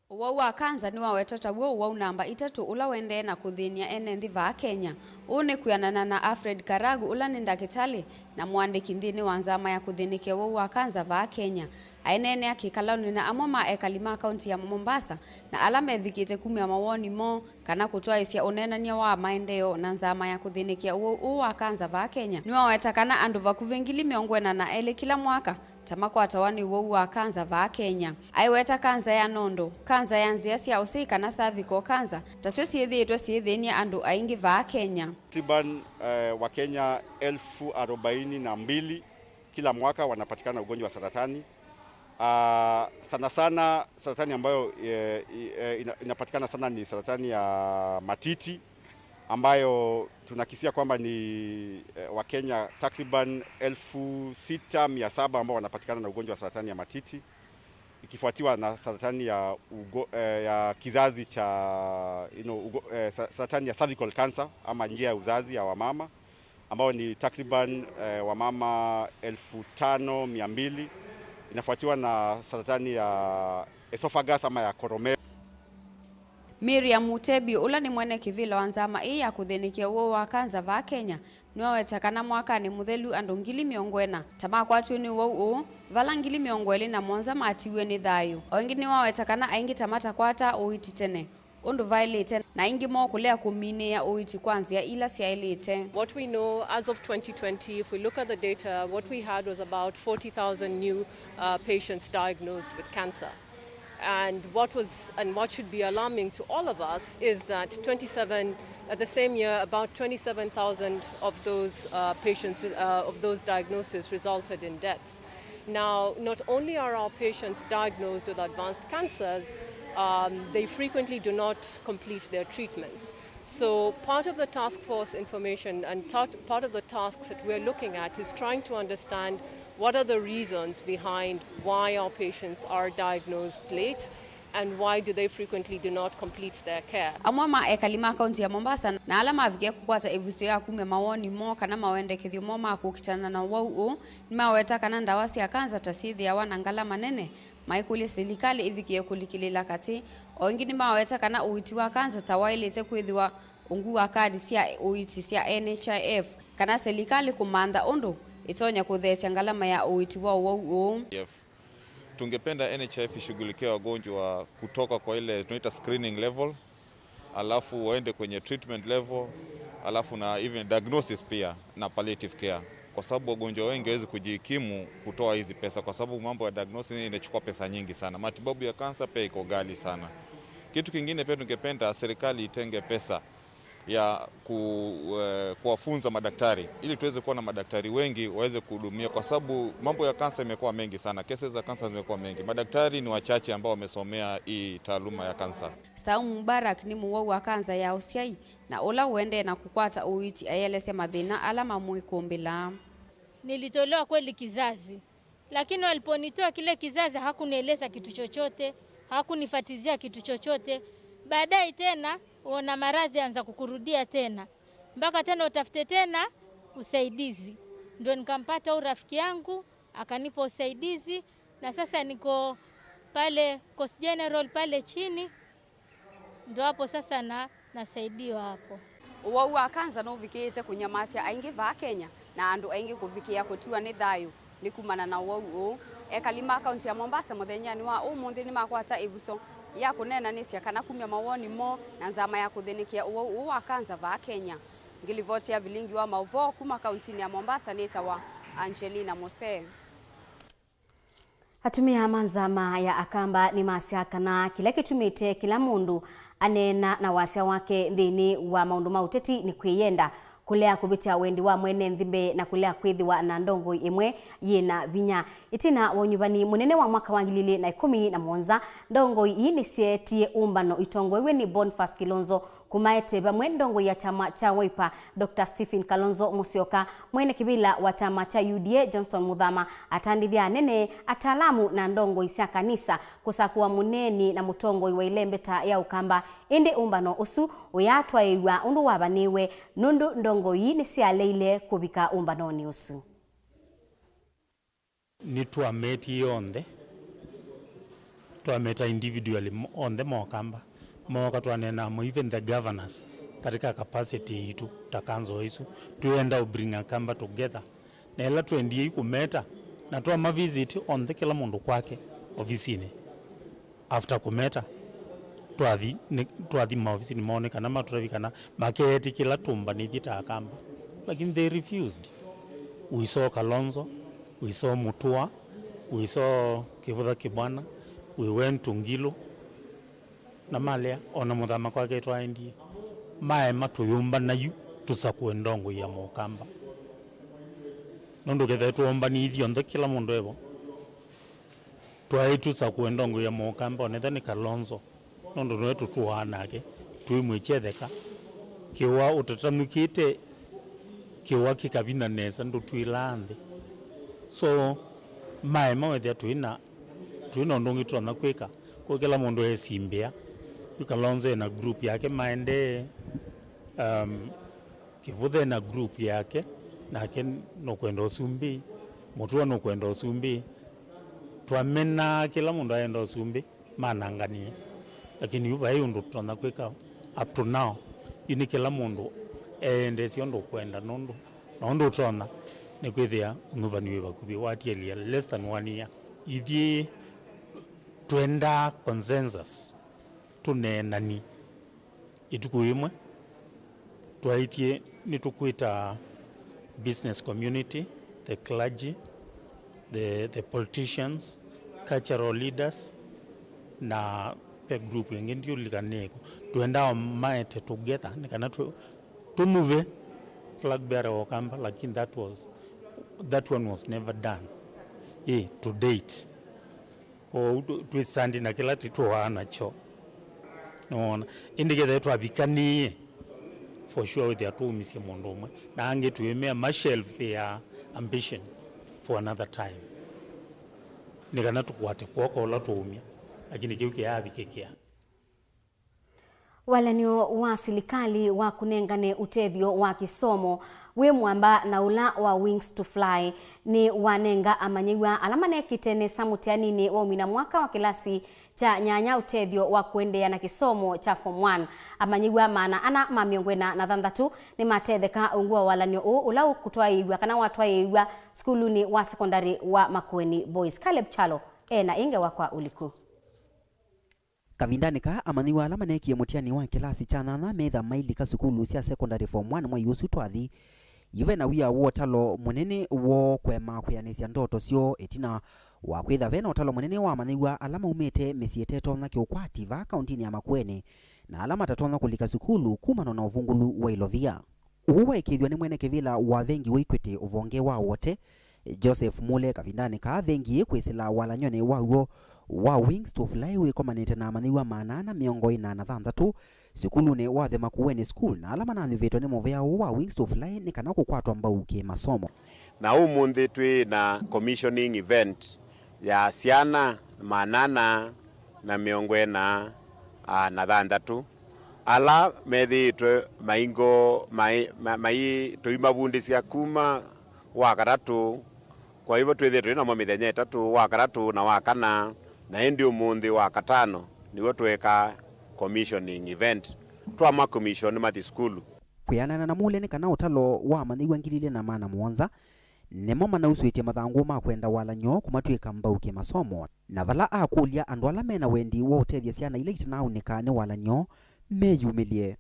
Ũwau wa kanza nĩwawetwa taw'o ũwau namba itatũ ũla ũendee na kũthĩny'a ene nthĩ vaa Kenya. Ũũ nĩ kwĩanana na Alfred Karagu, ũla nĩ ndakĩtalĩ na mũandĩki nthĩnĩ wa nzama ya kũthĩnĩkĩa ũwau wa kanza vaa Kenya. Aineenea kĩkalonĩ na amwe ma ekali ma kaunti ya Mombasa na ala mevikĩte kumya mawoni moo kana kũtwaĩsya ũneenany'a wa maendeeo na nzama ya kũthĩnĩkĩa ũwau ũũ wa kanza vaa Kenya, nĩwaweta kana andũ vakuvĩ ngili mĩongo ĩna na elĩ kĩla mwaka ta makwatawa nĩ ũwau wa kanza vaa Kenya. Aiweta kanza ya nondo, kanza ya nzĩa sya ũsyai kana cervical cancer, tasyo syĩthĩĩtwe syĩthĩny'a andũ aingĩ vaa Kenya. Takriban, eh, Wakenya elfu arobaini na mbili kila mwaka wanapatikana ugonjwa wa saratani. Ah, sana sana saratani ambayo, eh, i-, eh, ina-, inapatikana sana ni saratani ya matiti, ambayo tunakisia kwamba ni, eh, Wakenya takriban elfu sita mia saba ambao wanapatikana na ugonjwa wa saratani ya matiti, ikifuatiwa na saratani ya ugo-, eh, ya kizazi cha, you know, ugo-, eh, sa-, saratani ya cervical cancer ama njia ya uzazi ya wamama, ambao ni takriban, eh, wamama elfu tano mia mbili. Inafuatiwa na saratani ya esophagus ama ya koromeo. Miriam Mutebi, ũla nĩ mwene kĩvĩla wa nzama ĩĩ ya kũthĩnĩkĩa ũwau wa kanza vaa Kenya, nĩwaweta kana mwakanĩ mũthelu andũ ngili mĩongo ĩna ta makwatiwe nĩ ũwau ũũ, vala ngili mĩongo ĩlĩ na mũonza matiiwe nĩ thayũ. O ĩngĩ nĩwaweta kana aingĩ ta matakwataa ũiiti tene, ũndũ vaĩlĩte, na aingĩ moo kũlea kũminĩĩa ũiiti kwa nzĩa ila syaĩlĩte. What we know as of twenty twenty, if we look at the data, what we had was about forty thousand new, uh, patients diagnosed with cancer. And what was, and what should be alarming to all of us is that twenty-seven, uh, the same year, about twenty-seven thousand of those, uh, patients, uh, of those diagnoses resulted in deaths. Now, not only are our patients diagnosed with advanced cancers, um, they frequently do not complete their treatments. So part of the task force information and ta-, part of the tasks that we're looking at is trying to understand what are the reasons behind why our patients are diagnosed late and why do they frequently do not complete their care. Amwe ma ekali ma kaunti ya Mombasa na ala mavikie kũkwata ĩvuso ya kumya mawoni moo kana mawendekethyo moo ma kũkitana na ũwau ũũ nĩmaweta kana ndawa sya kanza ta syĩthĩawa na ngalama nene, maikũlya silikalĩ ĩvikĩe kũlikĩlĩĩla katĩ. O ĩngĩ nĩmaweta kana ũiiti wa kanza ta waĩlĩte kwĩthĩwa ungu wa kadi sya ũiiti sya N H I F, kana silikalĩ kũmantha ũndũ ĩtonya kũtheesya ngalama ya ũiiti wa ũwau ũũ. F. Tungependa N H I F ishughulikie wagonjwa kutoka kwa ile tunaita screening level, alafu waende kwenye treatment level, alafu na even diagnosis pia na palliative care, kwa sababu wagonjwa wengi hawezi kujikimu kutoa hizi pesa, kwa sababu mambo ya diagnosis inachukua pesa nyingi sana. Matibabu ya kansa pia iko ghali sana. Kitu kingine pia tungependa serikali itenge pesa ya ku-, eh, kuwafunza madaktari ili tuweze kuwa na madaktari wengi waweze kuhudumia, kwa sababu mambo ya kansa imekuwa mengi sana, cases za kansa zimekuwa mengi. Madaktari ni wachache ambao wamesomea hii taaluma ya kansa. Saumu Mubarak nĩ mũwau wa kanza ya ũsyai na ũla ũendee na kũkwata ũiiti, aielesya mathĩna ala mamwĩkũmbĩlaa. Nilitolewa kweli kizazi. Lakini waliponitoa kile kizazi, hakunieleza kitu chochote, hakunifatizia kitu chochote. Baadaye tena, uona maradhi anza kukurudia tena. Mpaka tena utafute tena usaidizi. Ndio nikampata huyu rafiki yangu, akanipa usaidizi, na sasa niko pale Coast General pale chini. Ndo hapo sasa na, nasaidiwa hapo. Ũwau wa kanza nũvikĩĩte kũnyamasya aingĩ vaa Kenya, na andũ aingĩ kũvikĩĩa kũtiwa nĩ thayũ nĩ kumana na ũwau ũũ. Ekali ma kaunti ya Mombasa mũthenyanĩ wa ũmũnthĩ nĩmakwata ĩvuso ya kũneenanĩsya kana kumya mawoni moo na nzama ya kũthĩnĩkĩa ũwau ũũ wa kanza vaa Kenya. Ngĩlivoti ya vilingi wa maũvoo kuma kauntinĩ ya Mombasa nĩtawa Angelina Mose. Atumĩa ma nzama ya Akamba nĩmasya kana kĩla kĩtumĩte kĩla mũndũ aneena na wasya wake nthĩnĩ wa maũndũ ma ũteti nĩ kwĩyenda. Kũlea kũvĩtya wendi wa mwene nthĩ mbee na kũlea kwĩthĩwa na ndongoi ĩmwe yĩ na vinya. Ĩtina wa ũnyuvani mũnene wa mwaka wa ngili ilĩ na ĩkũmi na mũonza, ndongoi ii nĩsyeetie ũmbano itongoew'e nĩ Boniface Kilonzo, kũmaete vamwe ndongoi ya kyama kya Wiper, Doctor Stephen Kalonzo Musyoka, mwene kĩvĩla wa kyama kya U D A, Johnston Muthama, atandĩthya anene, ataalamu na ndongoi sya kanisa kũsakũa mũneeni na mũtongoi wa ĩlembeta ya Ũkamba. Ĩndĩ ũmbano ũsu ũyatwaĩĩw'a ũndũ wavanĩĩwe, nũndũ ndongoi ii nĩsyaleile kũvika ũmbanonĩ ũsu. Nĩtwametie onthe, twameta individually mo-, onthe ma Ũkamba. Mooka twaneenaa mo, even the governors, katika capacity yitũ ta council isu, twĩenda to bring Akamba together. Na ĩla twendie kũmeta, na twama visit onthe kĩla mũndũ kwake ovisinĩ. After kũmeta, twathi, nĩ, twathi maovisinĩ moo nĩ kana matũtavye kana makeetĩkĩla tũmbanĩthye ta Akamba. Lakini they refused. We saw Kalonzo, we saw Mutua, we saw Kivutha Kibwana, we went to Ngilu, na malea, ona Muthama kwake twaendie. Maema tũyũmbana yu, tũsakũe ndongoi ya Mũkamba. Nũndũ kethe tũũmbanĩthye onthe kĩla mũndũ evo. Twaĩ tũsakũe ndongoi ya Mũkamba, onetha nĩ Kalonzo, nũndũ nĩwe tũtũaa nake, twĩmwĩkya etheka. Kĩwa ũtatanũkĩte, kĩwa kĩkavina nesa, ndũtwĩlaa nthĩ. So, maema wethĩa twĩ na, twĩ na ũndũ ũngĩ tũtonya kwĩka, kwĩ kĩla mũndũ esimbĩa. Yu Kalonzo ena group yake maendee, um, Kĩvutha ena group yake, nake nũkwenda ũsumbĩ, Mũtua nũkwenda ũsumbĩ. Twamenaa kĩla mũndũ aenda ũsumbĩ, mananganie. Lakini yu vai ũndũ tũtonya kwĩka up to now. Yu nĩ kĩla mũndũ eendesya ũndũ ũkwenda, nũndũ na ũndũ ũtonya nĩ kwĩthĩa ũnyuvani wĩ vakuvĩ, watielya less than one year. Ithyĩ twendaa consensus, tũneenani. Ĩtukũ yĩmwe, twaĩtye nĩtũkwĩta business community, the clergy, the, the politicians, cultural leaders, na ve group ĩngĩ ndiũlika nĩkũ. Twendaa maete together nĩ kana tũ-, tũnyuve flag bearer wa Ũkamba, lakini that was, that one was never done, eh, to date. Kwoou tũ-, twĩ stand na kĩla tũtũaa nakyo. Nĩwona? Ĩndĩ kethĩwa twavikanĩĩe, for sure wĩthĩa tũũmisye mũndũ ũmwe. Na angĩ twĩmea ma shelve their ambition for another time. Nĩ kana tũkwate kw'oko ũla twaumya. Lakini kĩu kĩyaavikĩkĩa. Walany'o wa silikalĩ wa kũnengane ũtethyo wa kĩsomo wĩ mwamba na ũla wa Wings to Fly nĩ wanenga amanyĩw'a ala manekĩte nesa mũtianinĩ wa ũmina mwaka wa kĩlasi kya nyanya ũtethyo wa kũendeea na kĩsomo kya Form one. Amanyĩw'a maana ana ma mĩongo ĩna na thanthatũ nĩmatetheka ungu wa walany'o ũũ ũla ũkũtwaĩĩw'a kana watwaĩĩw'a sukulunĩ wa sekondalĩ wa Makueni Boys. Caleb Kyalo e na ĩ ngewa kwa ũliku. Kavindanĩ kaa, amanyĩw'a ala maneekie mũtiani wa kĩlasi kya nyanya metha mailika sukulu sya sekondalĩ Form one mwei ũsu twathi. Yu ve na wia wa ũtalo mũnene woo kũema kwĩanĩsya ndoto syoo ĩtina wa kwĩtha ve na ũtalo mũnene wa amanyĩw'a ala maumĩte mĩsyĩ ĩtetonya kĩũkwati vaa kaũntĩnĩ ya Makueni na ala matatonya kũlika sukulu kumana na ũvungũlu wa ilovia. Ũu waĩkĩĩthw'a nĩ mwene kĩvĩla wa vengi wa Equity ũvonge wa Wote, Joseph Mule, kavindanĩ kaa vengi ĩĩ kwĩsĩla walany'onĩ waw'o wa Wings to Fly wĩkomanĩte na amanyĩw'a maana ana mĩongo ĩna na thanthatũ sukulunĩ wa The Makueni School, na ala mananyuvĩtwe nĩ mũvea ũũ wa Wings to Fly nĩ kana kũkwatwa mbau kĩ-masomo. Na ũmũnthĩ twĩ na commissioning event ya syana maana ana na mĩongo ĩna na thanthatũ ala methĩĩtwe maingo mai, ma-, mai tũimavundĩsya kuma Wakatatũ. Kwa hivyo twĩthĩĩtwe twĩ namo mĩthenya ĩtatũ, Wakatatũ na Wakana, na ĩndĩ ũmũnthĩ Wakatano nĩw'o tweekaa commissioning event. Twama commission mathi sukulu. Kwĩanana na Mule nĩ kana ũtalo wa amanyĩw'a ngili ilĩ na maana mũonza nĩmo manausũĩtye mathangũ ma kwenda walany'o kũmatw'ĩka mbau kĩ-masomo, na vala akũlya andũ ala me na wendi wa ũtethya syana ila itinaaũnĩka nĩ walany'o meyumĩlye.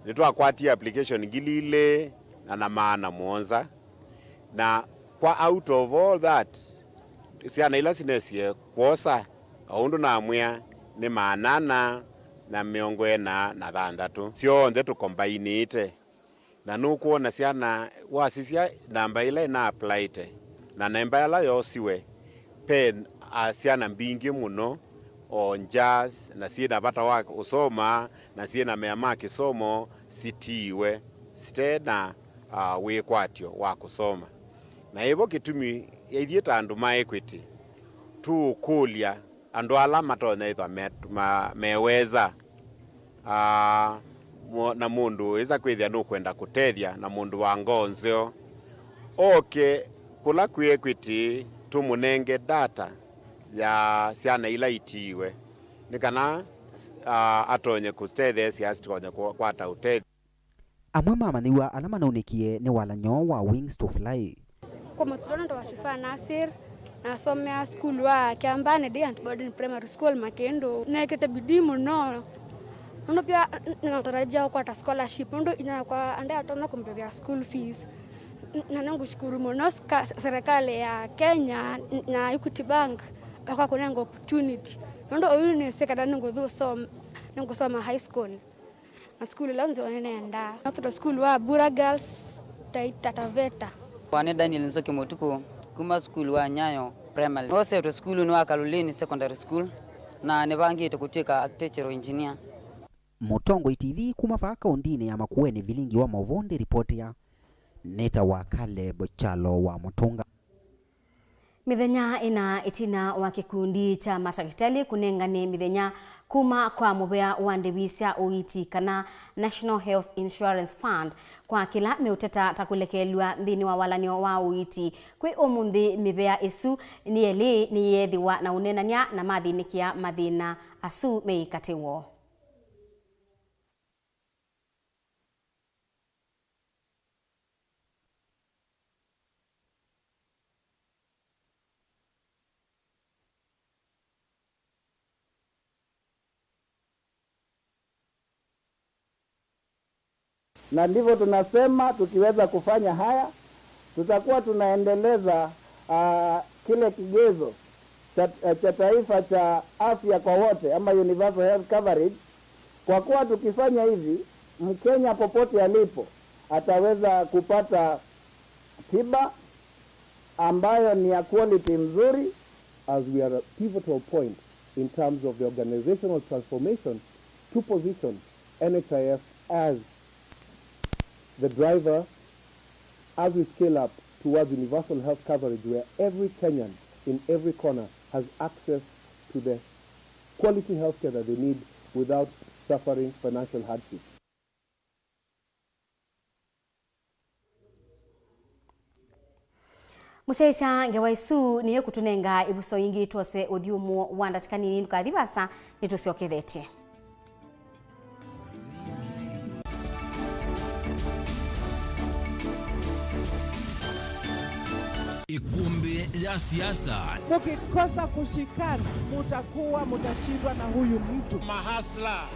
Nĩtwakwatie application ngili ilĩ na na maana mũonza, na kwa out of all that, syana ila sinesie kwosa, o ũndũ namwĩa, nĩ maana ana na mĩongo ĩna na thanthatũ. Syonthe tũkombainĩte, Na nũkwona syana wasisya namba ĩla ĩna applyĩte na namba ĩla yosiwe, ve, a, syana mbingĩ mũno o nza, na syĩ na vata wa ũsoma, na syĩ na mea ma kĩsomo sitiiwe, site na, a, wĩkwatyo wa kũsoma. Na ĩvo kĩtumi ithyĩ ta andũ ma Equity tũũkũlya andũ ala matonya ĩthwa me, ma, meweza, aa, mo-, na mũndũ wĩsa kwĩthĩa nũkwenda kũtethya na mũndũ wa ngoo nzeo, oke kũla kwĩ Equity tũmũnenge data ya syana ila itiiwe, nĩ kana, aa, atonye kũtetheesya sitikonye kũkwata ũtethyo. Amwe ma amanyĩw'a ala manaunĩkie nĩ walany'o wa Wings to Fly. Kwa majina naitwa Shifa Nasir, nasomea sukulu wa Kiambani Day and Boarding Primary School, Makindu. Nĩkĩte bidii mũno. Nũndũ pia n-, nĩnatarajia kũkwata scholarship. Nũndũ inyia yakwa ndatonya kũmbĩvĩa school fees. N-, na nĩngũshukuru mũno ska-, serikali ya Kenya na Equity Bank kwa kũnenga opportunity. Nũndũ ũyu nĩsĩ kana nĩngũthiĩ ũsom-, nĩngũsoma high school. Na sukulu ĩla nzeo nĩnendaa. Nathũtwa sukulu wa Bura Girls, Taita Taveta. Wa nĩ Daniel Nzoki Mũtukũ, kuma sukulu wa Nyayo Primary. Noosetwe sukulunĩ wa Kaloleni Secondary School, na nĩvangĩte kũtw'ĩka architectural engineer. Mũtongoi T V kuma vaa kaũndĩnĩ ya Makueni, Vilingi wa Maũvoo ndĩripotia. Nĩtawa Caleb Kyalo wa Mũtũnga. Mĩthenya ĩna ĩtina wa kĩkundi kya matakĩtalĩ kũnengane mĩthenya kuma kwa mũvea wa ndĩvi sya ũiiti kana National Health Insurance Fund kwa kĩla meũteta ta kũlekelw'a nthĩnĩ wa walany'o wa ũiiti, kwĩ ũmũnthĩ mĩvea ĩsu nĩ elĩ nĩyeethĩwa na ũneenany'a na mathĩnĩkĩa mathĩna asu meĩ katĩ woo. Na ndivyo tunasema tukiweza kufanya haya, tutakuwa tunaendeleza, ah, kile kigezo cha, cha taifa cha afya kwa wote ama universal health coverage, kwa kuwa tukifanya hivi, Mkenya popote alipo ataweza kupata tiba ambayo ni ya quality mzuri. As we are at a pivotal point in terms of the organizational transformation to position N H I F as the driver as we scale up towards universal health coverage, where every Kenyan in every corner has access to the quality healthcare that they need without suffering financial hardship. Mũsyaĩĩsya, ngewa ĩsu nĩyo ĩkũtũnenga ĩvuso yĩngĩ twose ũthyũmũo wa ndatĩka nini. Ndũkathi vaasa, nĩtũsyokethetye. Ĩkũmbĩ ya siasa. Mkikosa kushikana, mutakuwa mutashindwa na huyu mtu. Mahasla.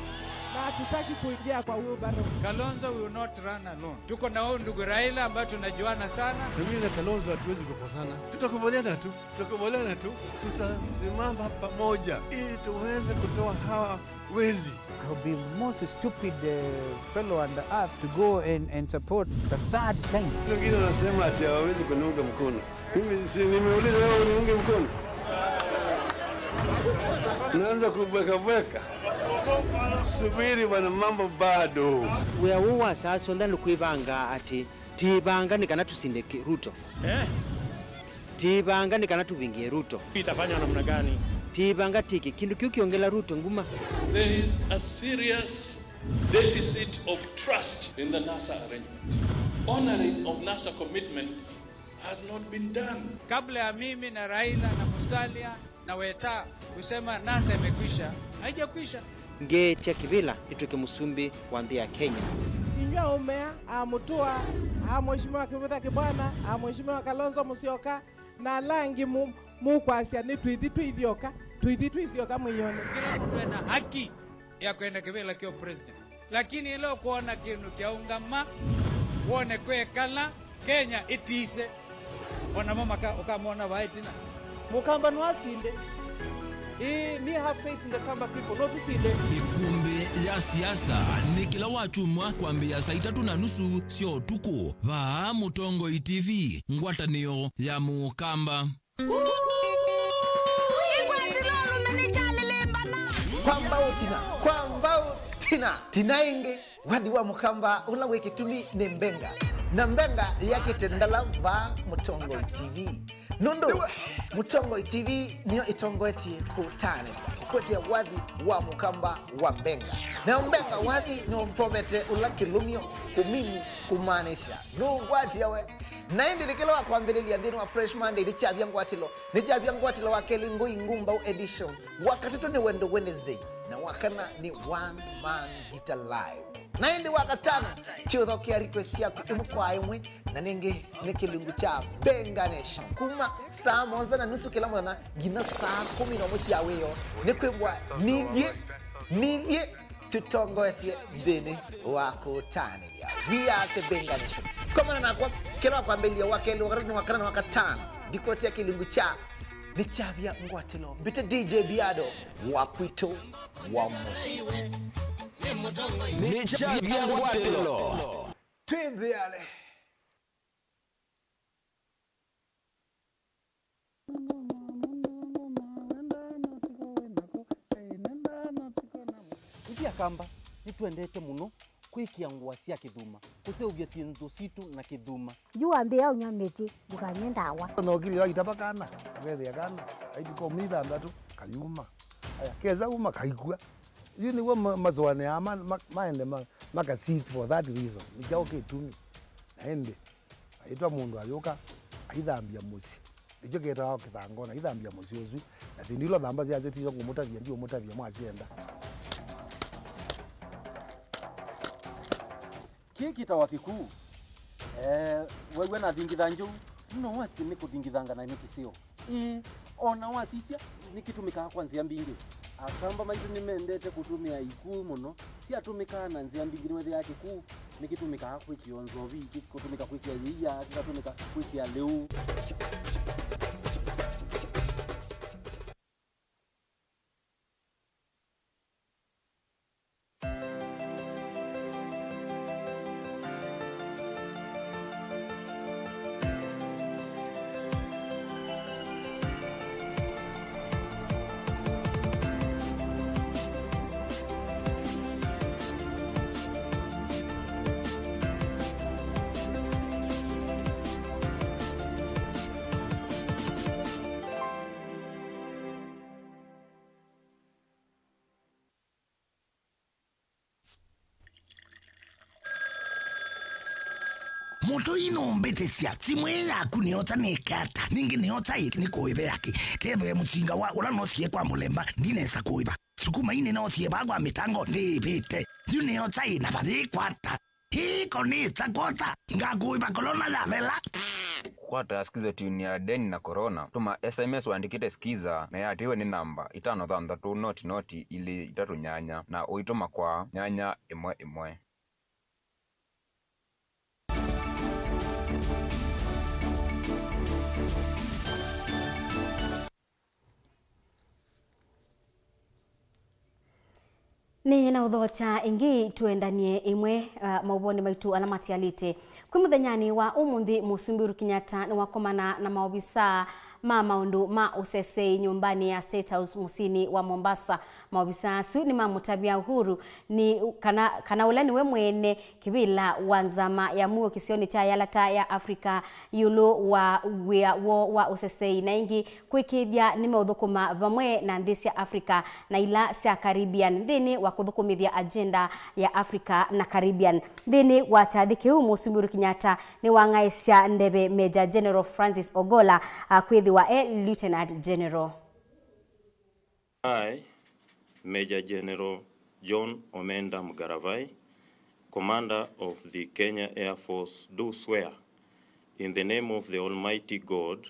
Na hatutaki kuingia kwa wheelbarrow. Kalonzo will not run alone. Tuko na huyu ndugu Raila ambaye tunajuana sana. Na mimi na Kalonzo hatuwezi kukosana. Tutakubaliana tu. Tutakubaliana tu. Tutasimama pamoja ili tuweze kutoa hawa wezi. I'll be the most stupid, uh, fellow on the earth to go and, and support the third time. Wengine wanasema ati hawawezi kuniunga mkono. Mimi si nimeuliza wewe uniunge mkono? Naanza kubweka bweka. Subiri bwana, mambo bado. Wĩa ũũ wa saa syonthe nĩ kwĩvanga atĩ, tĩĩvanga nĩ kana tũsinde kĩ-, Ruto. Eh? Tĩĩvanga nĩ kana tũvingĩe Ruto. Itafanywa namna gani? Tĩĩvanga tĩkĩ kĩndũ kĩu kĩongela Ruto nguma. There is a serious deficit of trust in the NASA arrangement. Honoring of NASA commitments has not been done. Kabla ya mimi na Raila na Musalia na Weta kusema NASA imekwisha, haijakwisha. Ngeetya kĩvĩla nĩtw'ĩke mũsumbĩ wa nthĩ ya Kenya. Inyw'ĩ aũme aa, a Mũtũa, a Mheshimiwa Kĩvutha Kĩbwana, a Mheshimiwa Kalonzo Musyoka, na ala angĩ mu-, mũkwasya nĩ tũithi twĩ ithyoka, tũithi twĩ ithyoka mwĩĩonĩ. Kĩla mũndũ ena haki ya kwenda kĩvĩla kya president. Lakini ĩla ũkwona kĩndũ kyaũngama, wone kwekala, Kenya ĩtise, o namo maka-, ũkamona vaa ĩtina. Mũkamba no asinde. Ĩĩ, me have faith in the Kamba people. No tũsinde. Ĩkumbĩ ya siasa nĩ kĩla wakyumwa kwambĩĩa saa itatũ na nusu sya ũtukũ. Vaa Mũtongoi T V, ngwatanĩo ya Mũkamba. Kwa mbau tina, kwa mbau tina, tina ĩngĩ. Wathi wa Mũkamba ũla wĩ kĩtumi nĩ Mbenga. Na Mbenga yakĩte ndala vaa Mũtongoi T V. Nũndũ Mũtongoi T V nĩyo ĩtongoetye kũtanĩthya kũkwetya wathi wa Mũkamba wa Mbenga. Nayo Mbenga wathi nĩũmpovete ũla kĩlũmyo kũmini kũmaanisha nũũkwatya we. Na ĩndĩ nĩ kĩla wa kwambĩlĩlya nthĩnĩ wa Fresh Monday nĩ kyavya ngwatĩlo, nĩ kyavya ngwatĩlo wa kelĩ Ngũi Ngumbau edition, wa katatũ nĩ Wendo Wednesday, na wa kana nĩ One Man Guitar Live. Na ĩndĩ wa katano, kyũthokea request syaku ĩmwe kwa ĩmwe, na nĩngĩ nĩ kĩlungu kya Benga Nation. Kuma saa mũonza na nusu kĩla mũthenya nginya saa kũmi na ũmwe sya wĩoo, nĩ kwĩw'a nithyĩ, nithyĩ tũtongoetye nthĩnĩ wa kũtanĩthya. We are the Benga Nation. Komana nakwa, kĩla wa kwambĩlĩlya wa kelĩ, wa katatũ, wa kana na wa katano, ndikũetee kĩlungu kya nĩ kyavya ngwatĩlo. Mbĩte D J Biado wa kwitũ wa mũsyĩ. Nĩ kyavya ngwatĩlo. Twĩnthĩane. Ithyĩ Akamba nĩtwendete mũno kwĩkĩa ngũa sya kĩthuma, kũseũvya syĩndũ sitũ na kĩthuma. Yu wambĩĩa ũnyw'a mĩtĩ, ndũkanywe ndawa. Nokilio akitava kana, akethĩa kana, aituka ũmĩ ithanthatu, kayuma. Aya, kesa uma, kaikw'a. Yu nĩw'o ma-, masũanĩaa ma-, ma-, maende ma-, maka sit for that reason. Nĩ kyaũ kĩtumi? Na ĩndĩ, aitwa mũndũ ayũka, aithambya mũsyĩ. Nĩkyo kĩtawa kĩthangona, aithambya mũsyĩ ũsu. Na syĩndũ ila ũthamba syasyo tisyo ngũmũtavya, ndiũmũtavya mwasyenda. Kĩĩ kĩtawa kĩkuu. Eh, wew'a nathingitha njovu, no wasye nĩ kũthingithanga na nĩ kĩseo. Ĩĩ, o na wasisya, nĩkĩtũmĩkaa kwa nzĩa mbingĩ. Akamba maitũ nĩmendete kũtũmĩa ikuu mũno. Syatũmĩkaa na nzĩa mbingĩ, nĩwethĩaa kĩkuu nĩkĩtũmĩkaa kwĩkĩa nzovi, kĩkũtũmĩka kwĩkĩa yĩia, kĩkatũmĩka kwĩkĩa lĩu. Mũtũi nũmbĩtĩsya, simũ ĩĩ yaku nĩyosa nĩke ata? Ningĩ nĩyosa ĩ nĩ kũĩve yake? Kethĩwe mũsinga wa ũla noosie kwa mũlemba, ndinesa kũĩva. Sukuma ii nĩnoosie vaa kwa mĩtango, ndĩĩvĩte. Yu nĩyosa ĩ na vayĩkwata. Hii konĩsa kwosa, ngakũĩva kolona yavela. Kwata Skiza tune ya Deni na Corona. Tũma S M S wandĩkĩte Skiza na yatĩĩwe nĩ namba itano thanthatũ noti noti ilĩ itatũ nyanya na ũitũma kwa nyanya ĩmwe ĩmwe. Nĩ na ũthokya ĩngĩ tũendanie ĩmwe, uh, maũvonĩ maitũ ala matialĩte. Kwĩ mũthenyanĩ wa ũmũnthĩ, Mũsumbĩ Uhuru Kenyatta nĩwakomana na maovisaa ma maũndũ ma ũsesei nyũmbanĩ ya State House mũsyĩnĩ wa Mombasa. Maovisaa asu nĩmamũtavya Uhuru nĩ kana, kana ũla nĩwe mwene kĩvĩla wa nzama ya mũuo kĩsionĩ kya Yalata ya Africa ĩũlũ wa wĩa woo wa ũsesei, na ĩngĩ kwĩkĩĩthya nĩmeũthũkũma vamwe na nthĩ sya Africa na ila sya Caribbean nthĩnĩ wa kũthũkũmĩthya agenda ya Africa na Caribbean. Nthĩnĩ wa kyathĩ kĩu, Mũsumbĩ Uhuru Kenyatta nĩwang'aĩsya ndeve Major General Francis Ogolla, a, kwĩthĩwa e Lieutenant General. I, Major General John Omenda Mgaravai, Commander of the Kenya Air Force, do swear in the name of the Almighty God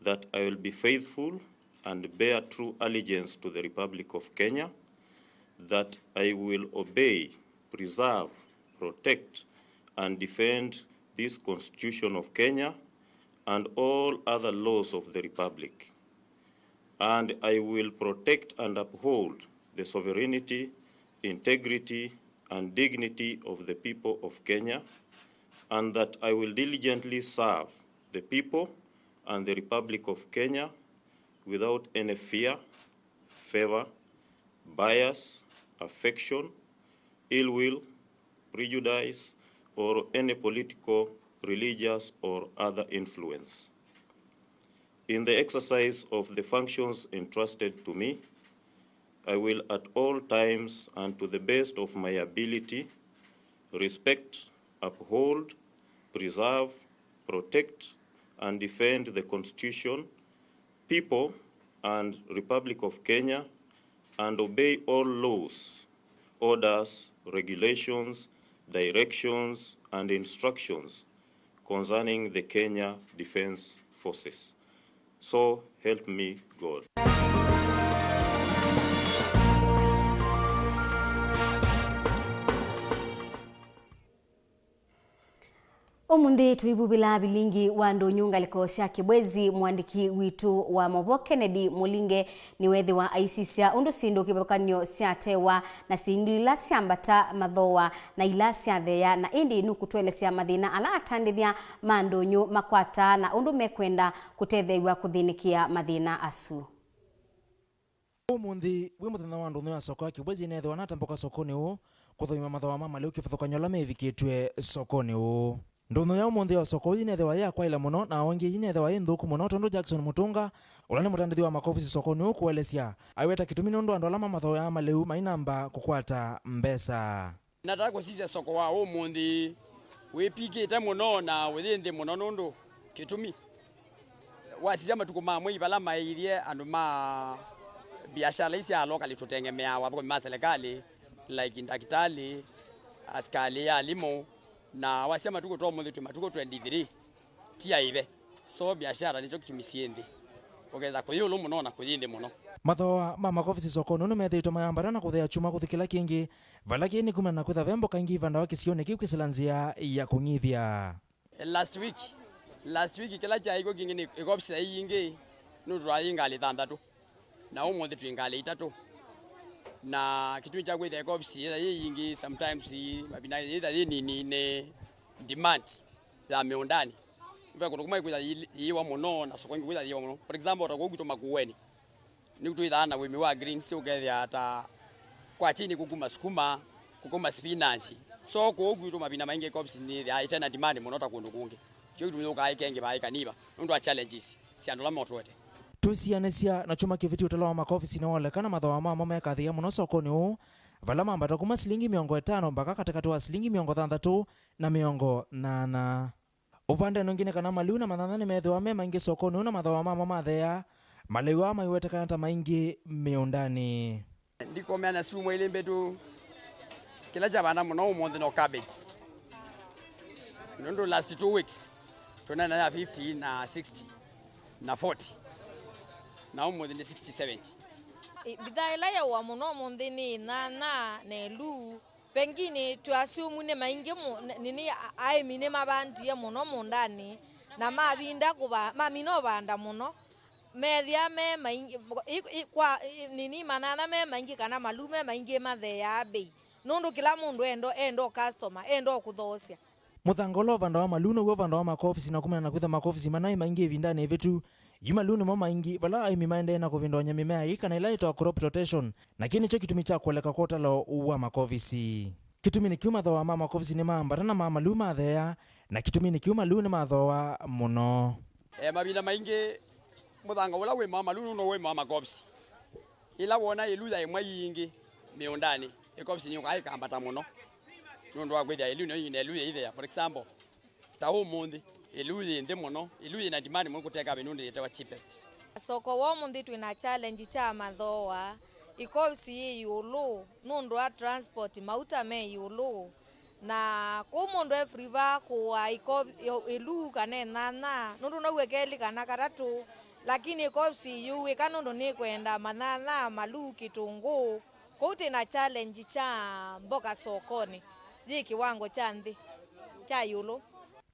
that I will be faithful and bear true allegiance to the Republic of Kenya, that I will obey, preserve, protect, and defend this Constitution of Kenya and all other laws of the Republic. And I will protect and uphold the sovereignty, integrity, and dignity of the people of Kenya, and that I will diligently serve the people and the Republic of Kenya without any fear, favor, bias, affection, ill will, prejudice, or any political, religious, or other influence. In the exercise of the functions entrusted to me, I will at all times and to the best of my ability respect, uphold, preserve, protect, and defend the Constitution, people, and Republic of Kenya, and obey all laws, orders, regulations, directions, and instructions concerning the Kenya Defence Forces. So help me God. Ũmũnthĩ tũivuvĩla vilingi wa ndũnyũ ngalĩko sya Kĩbwezi. Mũandĩki witũ wa maũvoo Kennedy Mũlinge nĩwethĩwa aisisya ũndũ syĩndũ kĩvathũkany'o syatewa na syĩndũ ila syambata mathooa na ila syatheea, na ĩndĩ nũkũtũelesya mathĩna ala atandĩthya ma ndũnyũ makwataa na ũndũ mekwenda kũtetheew'a kũthĩnĩkĩa mathĩna asu. Ũmũnthĩ wĩ mũthenya wa ndũnyũ ya soko ya Kĩbwezi, nĩneethĩwa natambũka sokonĩ ũũ kũthũima mathooa ma malĩu kĩvathũkany'o ala mevikĩtw'e sokonĩ ũũ. Ndũnyũ ya ũmũnthĩ ya soko ũyũ yĩneethĩwa yĩ ya kwaĩla mũno, na o ĩngĩ yĩneethĩwa yĩ nthũku mũno, tondũ Jackson Mũtũnga, ũla nĩ mũtandĩthya wa makovisi sokonĩ ũũ, kũelesya, aiweta kĩtumi nũndũ andũ ala mamathoeaa malĩu mainamba kũkwata mbesa. Nataka kũsisya soko wa ũmũnthĩ wĩpikĩte mũno na ũyĩ nthĩ mũno, nũndũ kĩtumi wasisya matukũ ma mwei vala maĩithye andũ ma biashara ii sya locally tũtengemeaa, athũkũmi ma serikali, like ndakĩtalĩ, asikalĩ, alimũ, na wasisya matukũ ta ũmũnthĩ twĩ matukũ twenty-three, ti aĩve. So biashara nĩkyo kĩtumi syĩ nthĩ, ũketha kũyĩ ĩũlũ mũno na kũyĩ nthĩ mũno. Mathooa ma makovisi sokonĩ ũũ nĩmethĩĩtwe mayambata na kũthea kyuma kũthi kĩla kĩngĩ, vala kĩĩ nĩ kumana na kwĩtha ve mboka ingĩ ivandawa kĩsionĩ kĩu kwĩsĩla nzĩa ya kũng'ithya. Last week, last week kĩla kyaĩ kw'o kĩngĩ nĩ ĩkovisi yaĩ yingĩ, nũndũ twaĩ ngalĩ thanthatũ, na ũmũnthĩ twĩ ngalĩ itatũ. Na kĩtumi kya kwĩthĩa ĩkovisi yĩtha yĩ yingĩ, sometimes mavinda yĩtha yĩ nini nĩ demand ya mĩũndanĩ. Ve kũndũ kũmwe kwĩtha yĩ-, yĩwa mũno, na soko ingĩ kwĩtha yĩwa mũno. For example, ta kũu kwitũ Makueni, nĩu twĩthaa na ũĩmi wa greens, ũkethĩa ta kwa chini kũkuma sukuma, kũkuma spinach. So kũu kwitũ mavinda maingĩ ĩkovisi nĩyĩthĩaa ĩte na demand mũno ta kũndũ kũngĩ. Kyo kĩtumi yũkaa ĩkengĩvaa ĩkaniva nũndũ wa challenges sya andũ ala motũete. Twĩsianĩsya na kyumwa kĩvĩtu, ũtalo wa makovisi nĩwoleka na mathooa mamo mekathĩĩa mũno sokonĩ ũũ, vala mambata kuma silingi mĩongo ĩtano mbaka katĩkatĩ wa silingi mĩongo thanthatũ na mĩongo nyanya. Ũvandenĩ ũngĩ nĩ kana malĩu na manyanya nĩmethĩwa me maingĩ sokonĩ ũũ na mathooa mamo matheea, malĩu aa maiwetekana ta maingĩ mĩũndanĩ. Ndikũmea na syumwa ilĩ mbĩtu, kĩla kyavanda mũno ũmũnthĩ no cabbage. Nũndũ last two weeks tũneena ya fifty na sixty na forty, na ũmũnthĩ nĩ sixty seventy. Ĩ, mbithaa ĩla yaũa mũno ũmũnthĩ nĩ nyanya na ĩluu. Pengine tũasyumu nĩ maingĩ mũ-, nĩ, nĩ, a-, aĩmi nĩmavandie mũno mũũndanĩ, na mavinda kũva-, mamina ũvanda mũno, methĩa me maingĩ, i, i, kwa, i, nini, manyanya me maingĩ kana maluu me maingĩ matheeaa mbei, nũndũ kĩla mũndũ enda, enda o customer, enda o kũthoosya. Mũthanga ũla ũvandawa maluu now'o ũvandawa makovisi, na kumana na kwĩtha makovisi manaĩ maingĩ ĩvindanĩ ĩvĩtu, yu maluu nĩmo maingĩ, vala aĩmi maendee na kũvindany'a mĩmea ĩĩ kana ĩla yĩtawa crop rotation, na kĩĩ nĩkyo kĩtumi kya kũoleka kwa ũtalo wa makovisi. Kĩtumi nĩ kĩu mathooa ma makovisi nĩmaambata na ma maluu matheea, na kĩtumi nĩ kĩu maluu nĩmathooa mũno. E, mavinda maingĩ mũthanga ũla wĩmawa maluu nũndũ wĩmawa makovisi. Ĩla woona ĩluu yaĩmwa yingĩ mĩũndanĩ, ĩkovisi nĩyũkaa ĩkambata mũno nũndũ wa kwĩthĩa ĩluu nĩyo yĩna ĩluu yĩithea. For example, ta ũmũnthĩ, ĩluu yĩ nthĩ mũno, ĩluu yĩna demand mũno kũteka nũndũ yĩtawa cheapest. Soko wa ũmũnthĩ twĩ na challenge kya mathooa, ĩkovisi yĩ ĩũlũ nũndũ wa transport, mauta me ĩũlũ. Na kũu mũndũ e free va kũaa iko-, ĩluu kana ĩnyanya, nũndũ no w'e kelĩ kana katatũ, lakini ĩkovisi yĩũw'ĩka nũndũ nĩkwenda manyanya, maluu, kĩtũngũũ. Kũu twĩ na challenge kya mboka sokonĩ yĩ kĩwango kya nthĩ, kya ĩũlũ.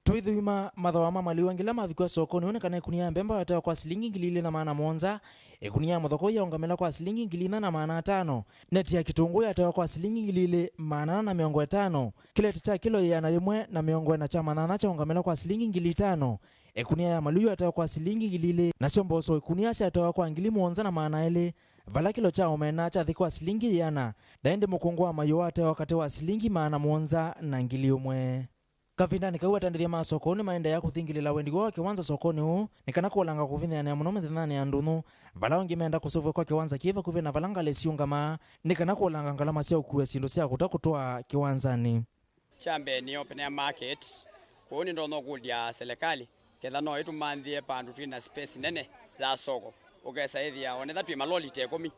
Twĩthũima mathooa ma malĩu angĩ ala mavikwa sokonĩ ũũ nĩ kana ĩkunia ya mbemba yatewa kwa silingi ngili ilĩ na maana mũonza, ĩkunia ya mũthoko yaũngamĩla kwa silingi ngili inya na maana atano, neti ya kĩtũngũũ yatewa kwa silingi ngili ilĩ maana ana na mĩongo ĩtano, kĩleti kya kĩlo ĩana yĩmwe na mĩongo ĩna kya manyanya kyaũngamĩla kwa silingi ngili itano, ĩkunia ya malĩu yatewa kwa silingi ngili ilĩ, nasyo mboso ĩkunia syatewa kwa ngili mũonza na maana elĩ, vala kĩlo kya omena kyathi kwa silingi ĩana, na ĩndĩ mũkũngũ wa mayũ watewa katĩ wa silingi maana mũonza na ngili ũmwe. Kavindanĩ kau, atandĩthya ma soko nĩmaendeea kũthingĩlĩla wendi woo wa kĩwanza sokonĩ ũũ nĩ kana kũlanga kũvinyĩanĩa mũno mĩthenyanĩ ya ndũnyũ, vala angĩ meenda kũseũvw'a kwa kĩwanza kĩ vakuvĩ na vala ngalĩ siũngamaa nĩ kana kũlanga ngalama sya ũkua syĩndũ sya kũta kũtwaa kĩwanzanĩ. Kya mbee nĩ open air market, kwoou nĩndonya ũkũlya selekalĩ ketha no ĩtũmanthĩe vandũ twĩ na space nene ya soko, ũkesa ĩthĩa onetha twĩ maloli ta ĩkũmi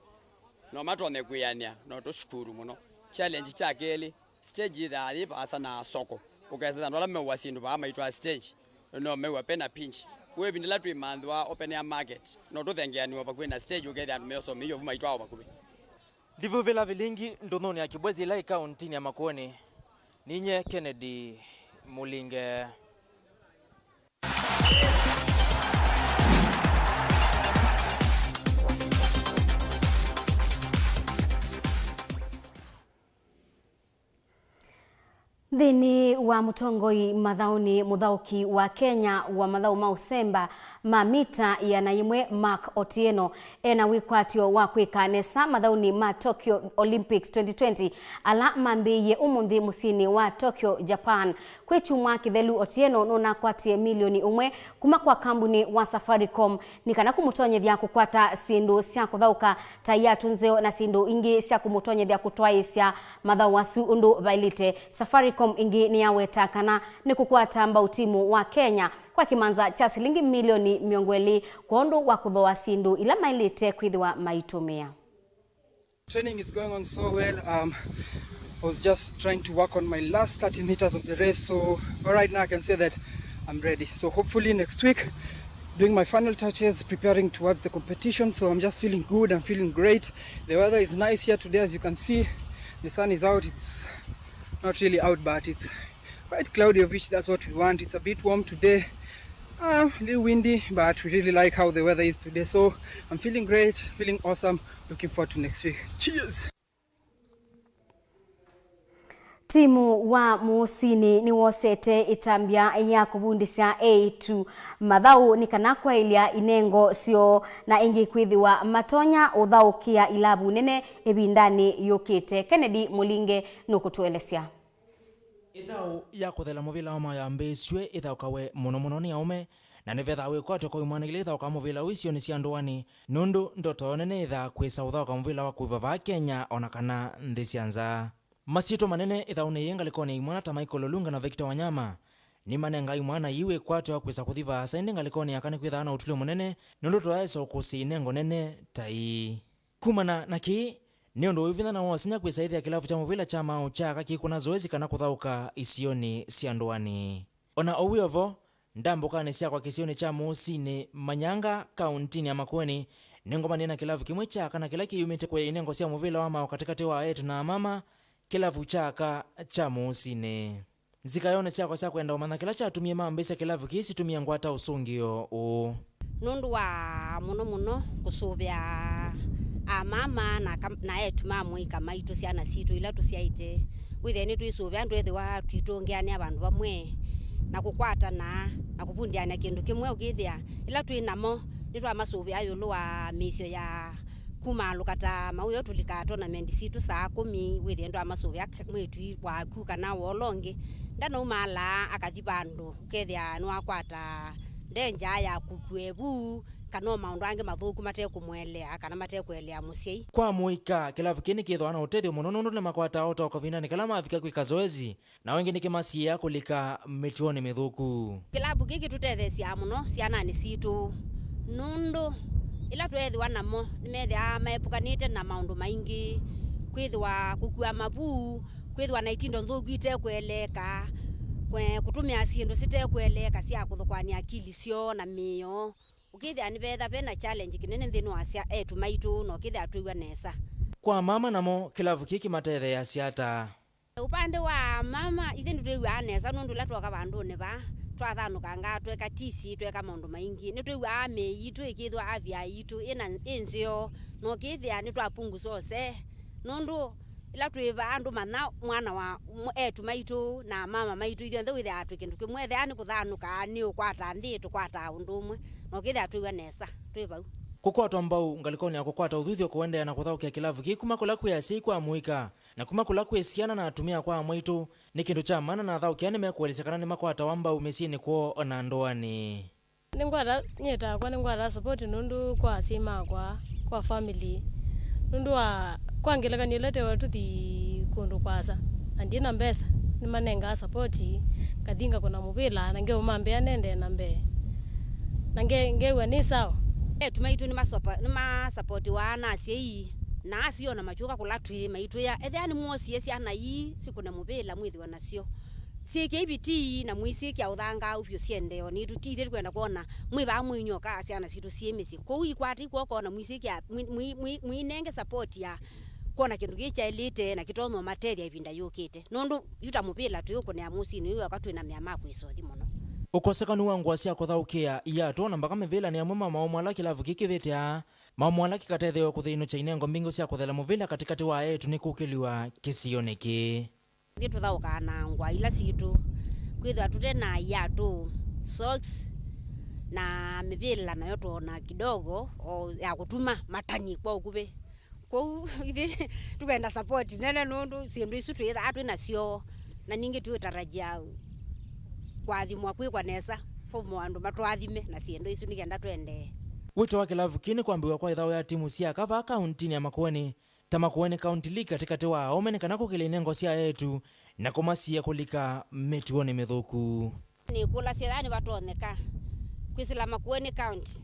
no matonye kwĩanĩa no tũsukuru mũno. Challenge kya kelĩ, stage yĩthaa yĩ vaasa na soko, ũkesa andũ ala meũa syĩndũ vaa maitwaa stage no meũa pena pinch. Kwoou ĩvinda ĩla twĩmanthĩwa open air market no tũthengeanĩwa vakuvĩ na stage, ũkethĩa andũ meũsomeiwa vu maitwaa o vakuvĩ. Ndivuvĩla vilingi ndũnyũnĩ ya Kibwezi ĩla ĩ kauntinĩ ya Makueni. Ninye Kennedy Mulinge. Nthĩnĩ wa mũtongoi mathaũnĩ, mũthaũki wa Kenya wa mathaũ ma ũsemba ma mita ĩana yĩmwe, Mark Otieno, ena wĩkwatyo wa kwĩka nesa mathaũnĩ ma Tokyo Olympics twenty twenty, ala mambĩĩie ũmũnthĩ mũsyĩnĩ wa Tokyo, Japan. Kwĩ kyumwa kĩthelu, Otieno nũnakwatie milioni ũmwe kuma kwa kambuni wa Safaricom nĩ kana kũmũtonyethya kũkwata syĩndũ sya kũthaũka ta iatũ nzeo na syĩndũ ingĩ sya kũmũtonyethya kũtwaĩĩsya mathaũ asu ũndũ vaĩlĩte. Safaricom ĩngĩ nĩyaweta kana nĩkũkwata mbau timu wa Kenya kwa kĩmanza kya silingi milioni mĩongo ĩlĩ kwondũ wa kũthooa syĩndũ ila maĩlĩte kwĩthĩwa maitũmĩa. Training is going on so well. Um, I was just trying to work on my last thirty meters of the race, so right now I can say that I'm ready. So hopefully next week, doing my final touches, preparing towards the competition. So I'm just feeling good, I'm feeling great. The weather is nice here today, as you can see. The sun is out, it's not really out, but it's quite cloudy, of which that's what we want. It's a bit warm today. Uh, a little windy, but we really like how the weather is today. So I'm feeling great, feeling awesome. Looking forward to next week. Cheers. Timu wa Mũũsinĩ nĩwosete ĩtambya ya kũvundĩsya eĩtu mathaũ nĩ kana kwaĩlya inengo syoo na ĩngĩ kwĩthĩwa matonya ũthaũkĩa ilavu nene ĩvindanĩ yũkĩte. Kennedy Mũlinge nũkũtũelesya. Ĩthaũ ya kũthela mũvĩla wa maũ yambĩĩsw'e ĩthaũkawe mũno mũno nĩ aũme, na nĩvethaa wĩkwatyo kwa imwana ila ithaũkaa mũvĩla ũũ isionĩ sya ndũanĩ, nũndũ ndoto yoo nene ĩthaa kwĩsa ũthaũka mũvĩla wa kũĩva vaa Kenya o na kana nthĩ sya nza. Masyĩtwa manene ĩthaũnĩ yĩĩ ngalĩkonĩ ya imwana ta Michael Olunga na Victor Wanyama nĩmanengaa imwana ii wĩkwatyo wa kwĩsa kũthi vaasa, ĩndĩ ngalĩkonĩ yaka nĩkwĩthaa na ũtulyo mũnene nũndũ tũyaĩsa ũkũsĩ inengo nene ta ii. Kumana na kĩĩ, nĩ ũndũ wĩ vinya na wa ũsinya kwĩsa ĩthĩa kĩlavu kya mũvĩla kya maũ kya aka kĩkũna zoezi kana kũthaũka isionĩ sya ndũanĩ. O na ũu wĩ o vo, ndambũkanĩ syakwa kĩsionĩ kya Mũũsinĩ, Manyanga, kauntinĩ ya Makueni, nĩngomanie na kĩlavu kĩmwe kya aka na kĩla kĩyumĩte kũya inengo sya mũvĩla wa maũ katĩkatĩ wa eĩtu na amama, kĩlavu kya aka kya Mũũsinĩ. Nzikayonĩ syakwa sya kwenda ũmanya kĩla kyatumie mambĩĩsya kĩlavu kĩĩ, situmie ngwata ũsũngĩo ũũ. Nũndũ wa mũno mũno kũsũvĩa amama na kam-, na eĩtu ma mũika maitũ, syana sitũ ila tũsyaĩte, wĩthĩe nĩtwĩsũvĩa andũ ethĩwa twitũngĩanĩa vandũ vamwe na kũkwatana na kũvundĩanĩa kĩndũ kĩmwe, ũkĩthĩa ĩla twĩ namo nĩtwamasũvĩa ĩũlũ wa mĩisyo ya kumaalũka ta maũyo tũlikaa tournament sitũ saa kũmi, wĩthĩe ndwamasũvĩa k-, mwĩĩtu waku kana wa ũla ũngĩ ndanaumaala akathi vandũ, ũkethĩa nĩwakwata ndenja ya kũkua ĩvu, kana o maũndũ angĩ mathũku matekũmũelea kana matekũelea mũsyai. Kwa mũika, kĩlavu kĩĩ nĩkĩthĩawa na ũtethyo mũno nũndũ nĩmakwataa ũtao kavindanĩ kala mavika kwĩka zoezi. Na ĩngĩ nĩkĩmasiĩĩa kũlika mĩtuonĩ mĩthũku. Kĩlavu kĩĩ kĩtũtetheesyaa mũno syananĩ sitũ, nũndũ ĩla tweethĩwa namo nĩmethĩawa maepũkanĩte na maũndũ maingĩ, kwĩthĩwa kũkua mavu, kwĩthĩwa na itindo nthũku itekũeleeka, kwe-, kũtũmĩa syĩndũ sitekũeleeka sya kũthũkũanĩa akili syoo na mĩĩ yoo. Ũkĩthĩa nĩvetha ve na challenge kĩnene nthĩnĩ wa sya eĩtu maitũ, na ũkĩthĩa twĩw'a nesa. Kwa mama namo, kĩlavu kĩĩ kĩmatetheeasya ata? Ũpande wa mama, ithyĩ nĩtwĩw'aa nesa nũndũ ĩla twoka vandũnĩ vaa, Twathanũkangaa, tweka tisi, tweka maũndũ maingĩ, nĩtwĩw'aa mĩĩ yitũ ĩkĩthwa afya yitũ ĩna, ĩ nzeo, na ũkĩthĩa nĩtwapungusa ũsee, nũndũ ĩla twĩ va andũ manya mwana wa mw-, etu maitũ na mama maitũ, ithyonthe wĩthĩaa twĩ kĩndũ kĩmwe. Ethĩaa nĩ kũthanũka, nĩ ũkwata nthĩ, tũkwataa ũndũ ũmwe, na ũkĩthĩa twĩw'a nesa twĩ vau. Kũkwatwa mbau ngalĩkonĩ ya kũkwata ũthuthyo kũendeea na kũthaũkĩa kĩlavu kĩĩ kuma kũla kwĩ asyai kwa amũika, na kuma kũla kwĩ syana na atumĩa kwa amwaitũ, nĩ kĩndũ kya maana, na athaũkĩa nĩmekũelesya kana nĩmakwatawa mbau mĩsyĩnĩ kwoo o na ndũanĩ. Nĩngwata, nyie takwa nĩngwata support nũndũ kwa asyai makwa, kwa family. Nũndũ wa, kwa ngelekany'o ĩla tewa tũthi kũndũ kũasa, na ndi na mbesa, nĩmanengaa support, ngathi ngakũna mũvĩla, na ngeũmambĩa nendee na mbee. Na nge-, ngew'a nĩ sawa. Etu maitũ nĩmasopa-, nĩmasapotĩwaa na asyai, na asyai ona makyũka kũla twĩ maitwĩa, ethĩa nĩmwosie syana ii sikũne mũvĩla mwĩthĩwe nasyo. Syĩkĩai vitii na mũisyĩkĩa ũthangaau vyũ syendeo nitũ. Ti ithyĩ tũkwenda kwona mwĩ vaa mũinyokaa syana sitũ syĩ mĩsyĩ. Kwoou ikwatei kw'oko na mũisyĩkĩa, mwi-, mwi-, mwi-, mũinenge support ya kwona kĩndũ kĩĩ kyaĩlĩte na kĩtonya ũmatethya ĩvinda yũkĩte. Nũndũ yu ta mũvĩla tũyũkũnĩa mũsyĩnĩ ũyũ eka twĩ na mea ma kwĩsothi mũno. Ũkosekanu wa ngũa sya kũthaũkĩa iatũ na mbaka mĩvĩlanĩ amwe ma maũmũ ala kĩlavu kĩĩ kĩvĩtĩaa, maũmũ ala kĩkatetheew'a kũthĩnũkya inengo mbingĩ sya kũthela mũvĩla katĩkatĩ wa eĩtu nĩkũkĩlw'a kĩsionĩ kĩĩ. Ithyĩ tũthaũkaa na ngũa ila sitũ, kwĩthĩwa tũte na iatũ, socks, na mĩvĩla nayo twoona kidogo o ya kũtuma matani kwa ũkuvĩ. Kwoou ithyĩ tũkenda support nene nũndũ syĩndũ isu twĩthaa twĩ nasyo, na ningĩ twĩtarajia kũathimwa kwĩkwa nesa, fũmo andũ matũathime na syĩndũ isu nĩ kenda tũendee. Wĩto wa kĩlavu kĩĩ nĩ kwambĩĩw'a kwa ĩthaũ ya timu sya aka vaa kauntinĩ ya Makueni, ta Makueni County League katĩkatĩ wa aũme nĩ kana kũkĩlya inengo sya eĩtu na kũmasiĩĩa kũlika mĩtuonĩ mĩthũku. Nĩkũlasya ethĩwa nĩvatonyeka kwĩsĩla Makueni County.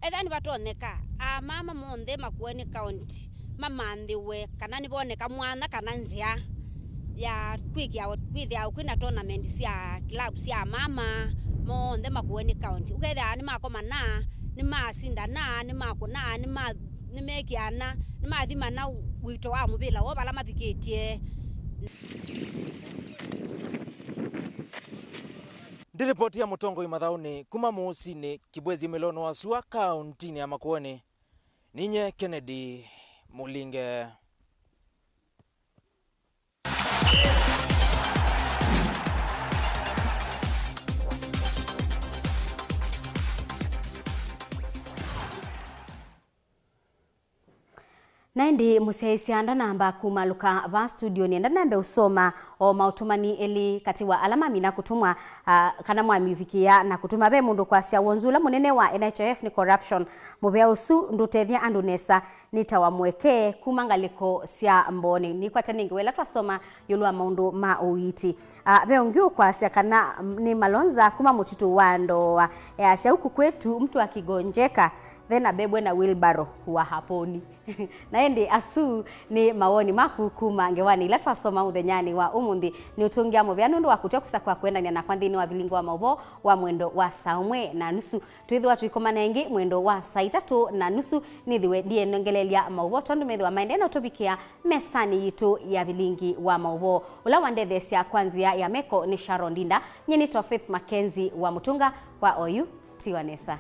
Ethĩwa nĩvatonyeka, amama monthe Makueni County mamanthĩwe kana nĩvoneka mwanya kana nzĩa ya kwĩkĩa, kwĩthĩa kwĩna tournament sya club sya amama monthe Makueni County. Ũkethĩa nĩmakomana, nĩmasindana, nĩmakũna, nĩma-, nĩmekĩana, nĩmathimana wĩto wa mũvĩla woo vala mavikĩtye. Ndĩ ripoti ya Mũtongoi Mathaũnĩ kuma Mũũsinĩ, Kibwezi Mĩlono wa Sua, kaũntinĩ ya Makueni, ninyie Kennedy Mũlinge. Na ĩndĩ mũsyaĩĩsya ndanamba kumalũka vaa studio, nĩenda nambe ũsoma o maũtũmani elĩ katĩ wa ala mamina kũtũmwa, ah, kana mwamivikĩa na kũtũma. Ve mũndũ kwasya, wonzu ũla mũnene wa N H I F nĩ corruption. Mũvea ũsu ndũtethya andũ nesa, nĩ ta wa mweke kuma ngalĩko sya mboonĩ. Nĩkwata nĩ ngewa ĩla twasoma ĩũlũ wa maũndũ ma ũiiti. Ah, ve ũngĩ ũkwasya kana, mm, nĩ Malonza kuma mũtitũ wa Ndoa. Easya, huku kwetu mtu akigonjeka, then abebwe na wheelbarrow wa haponi. Na ĩndĩ asu nĩ mawoni maku kuma ngewanĩ ila twasoma mũthenyanĩ wa ũmũnthĩ. Nĩũtũngĩa mũvea nũndũ wa kũtw'a kũsa kwa kũendany'a nakwa nthĩnĩ wa vilingi wa maũvoo wa mwendo wa saa ũmwe na nusu. Twĩthĩwa tũikomana ĩngĩ mwendo wa saa itatũ na nusu, nĩthĩwe ndienongeleelya maũvoo tondũ methĩwa maendee na ũtũvikĩa mesanĩ yitũ ya vilingi wa maũvoo. Ũla wandetheesya kwa nzĩa ya meko nĩ Sharon Ndinda. Nyie nĩtawa Faith Mackenzie wa Mũtũnga. Kwa oyu, tiwa nesa.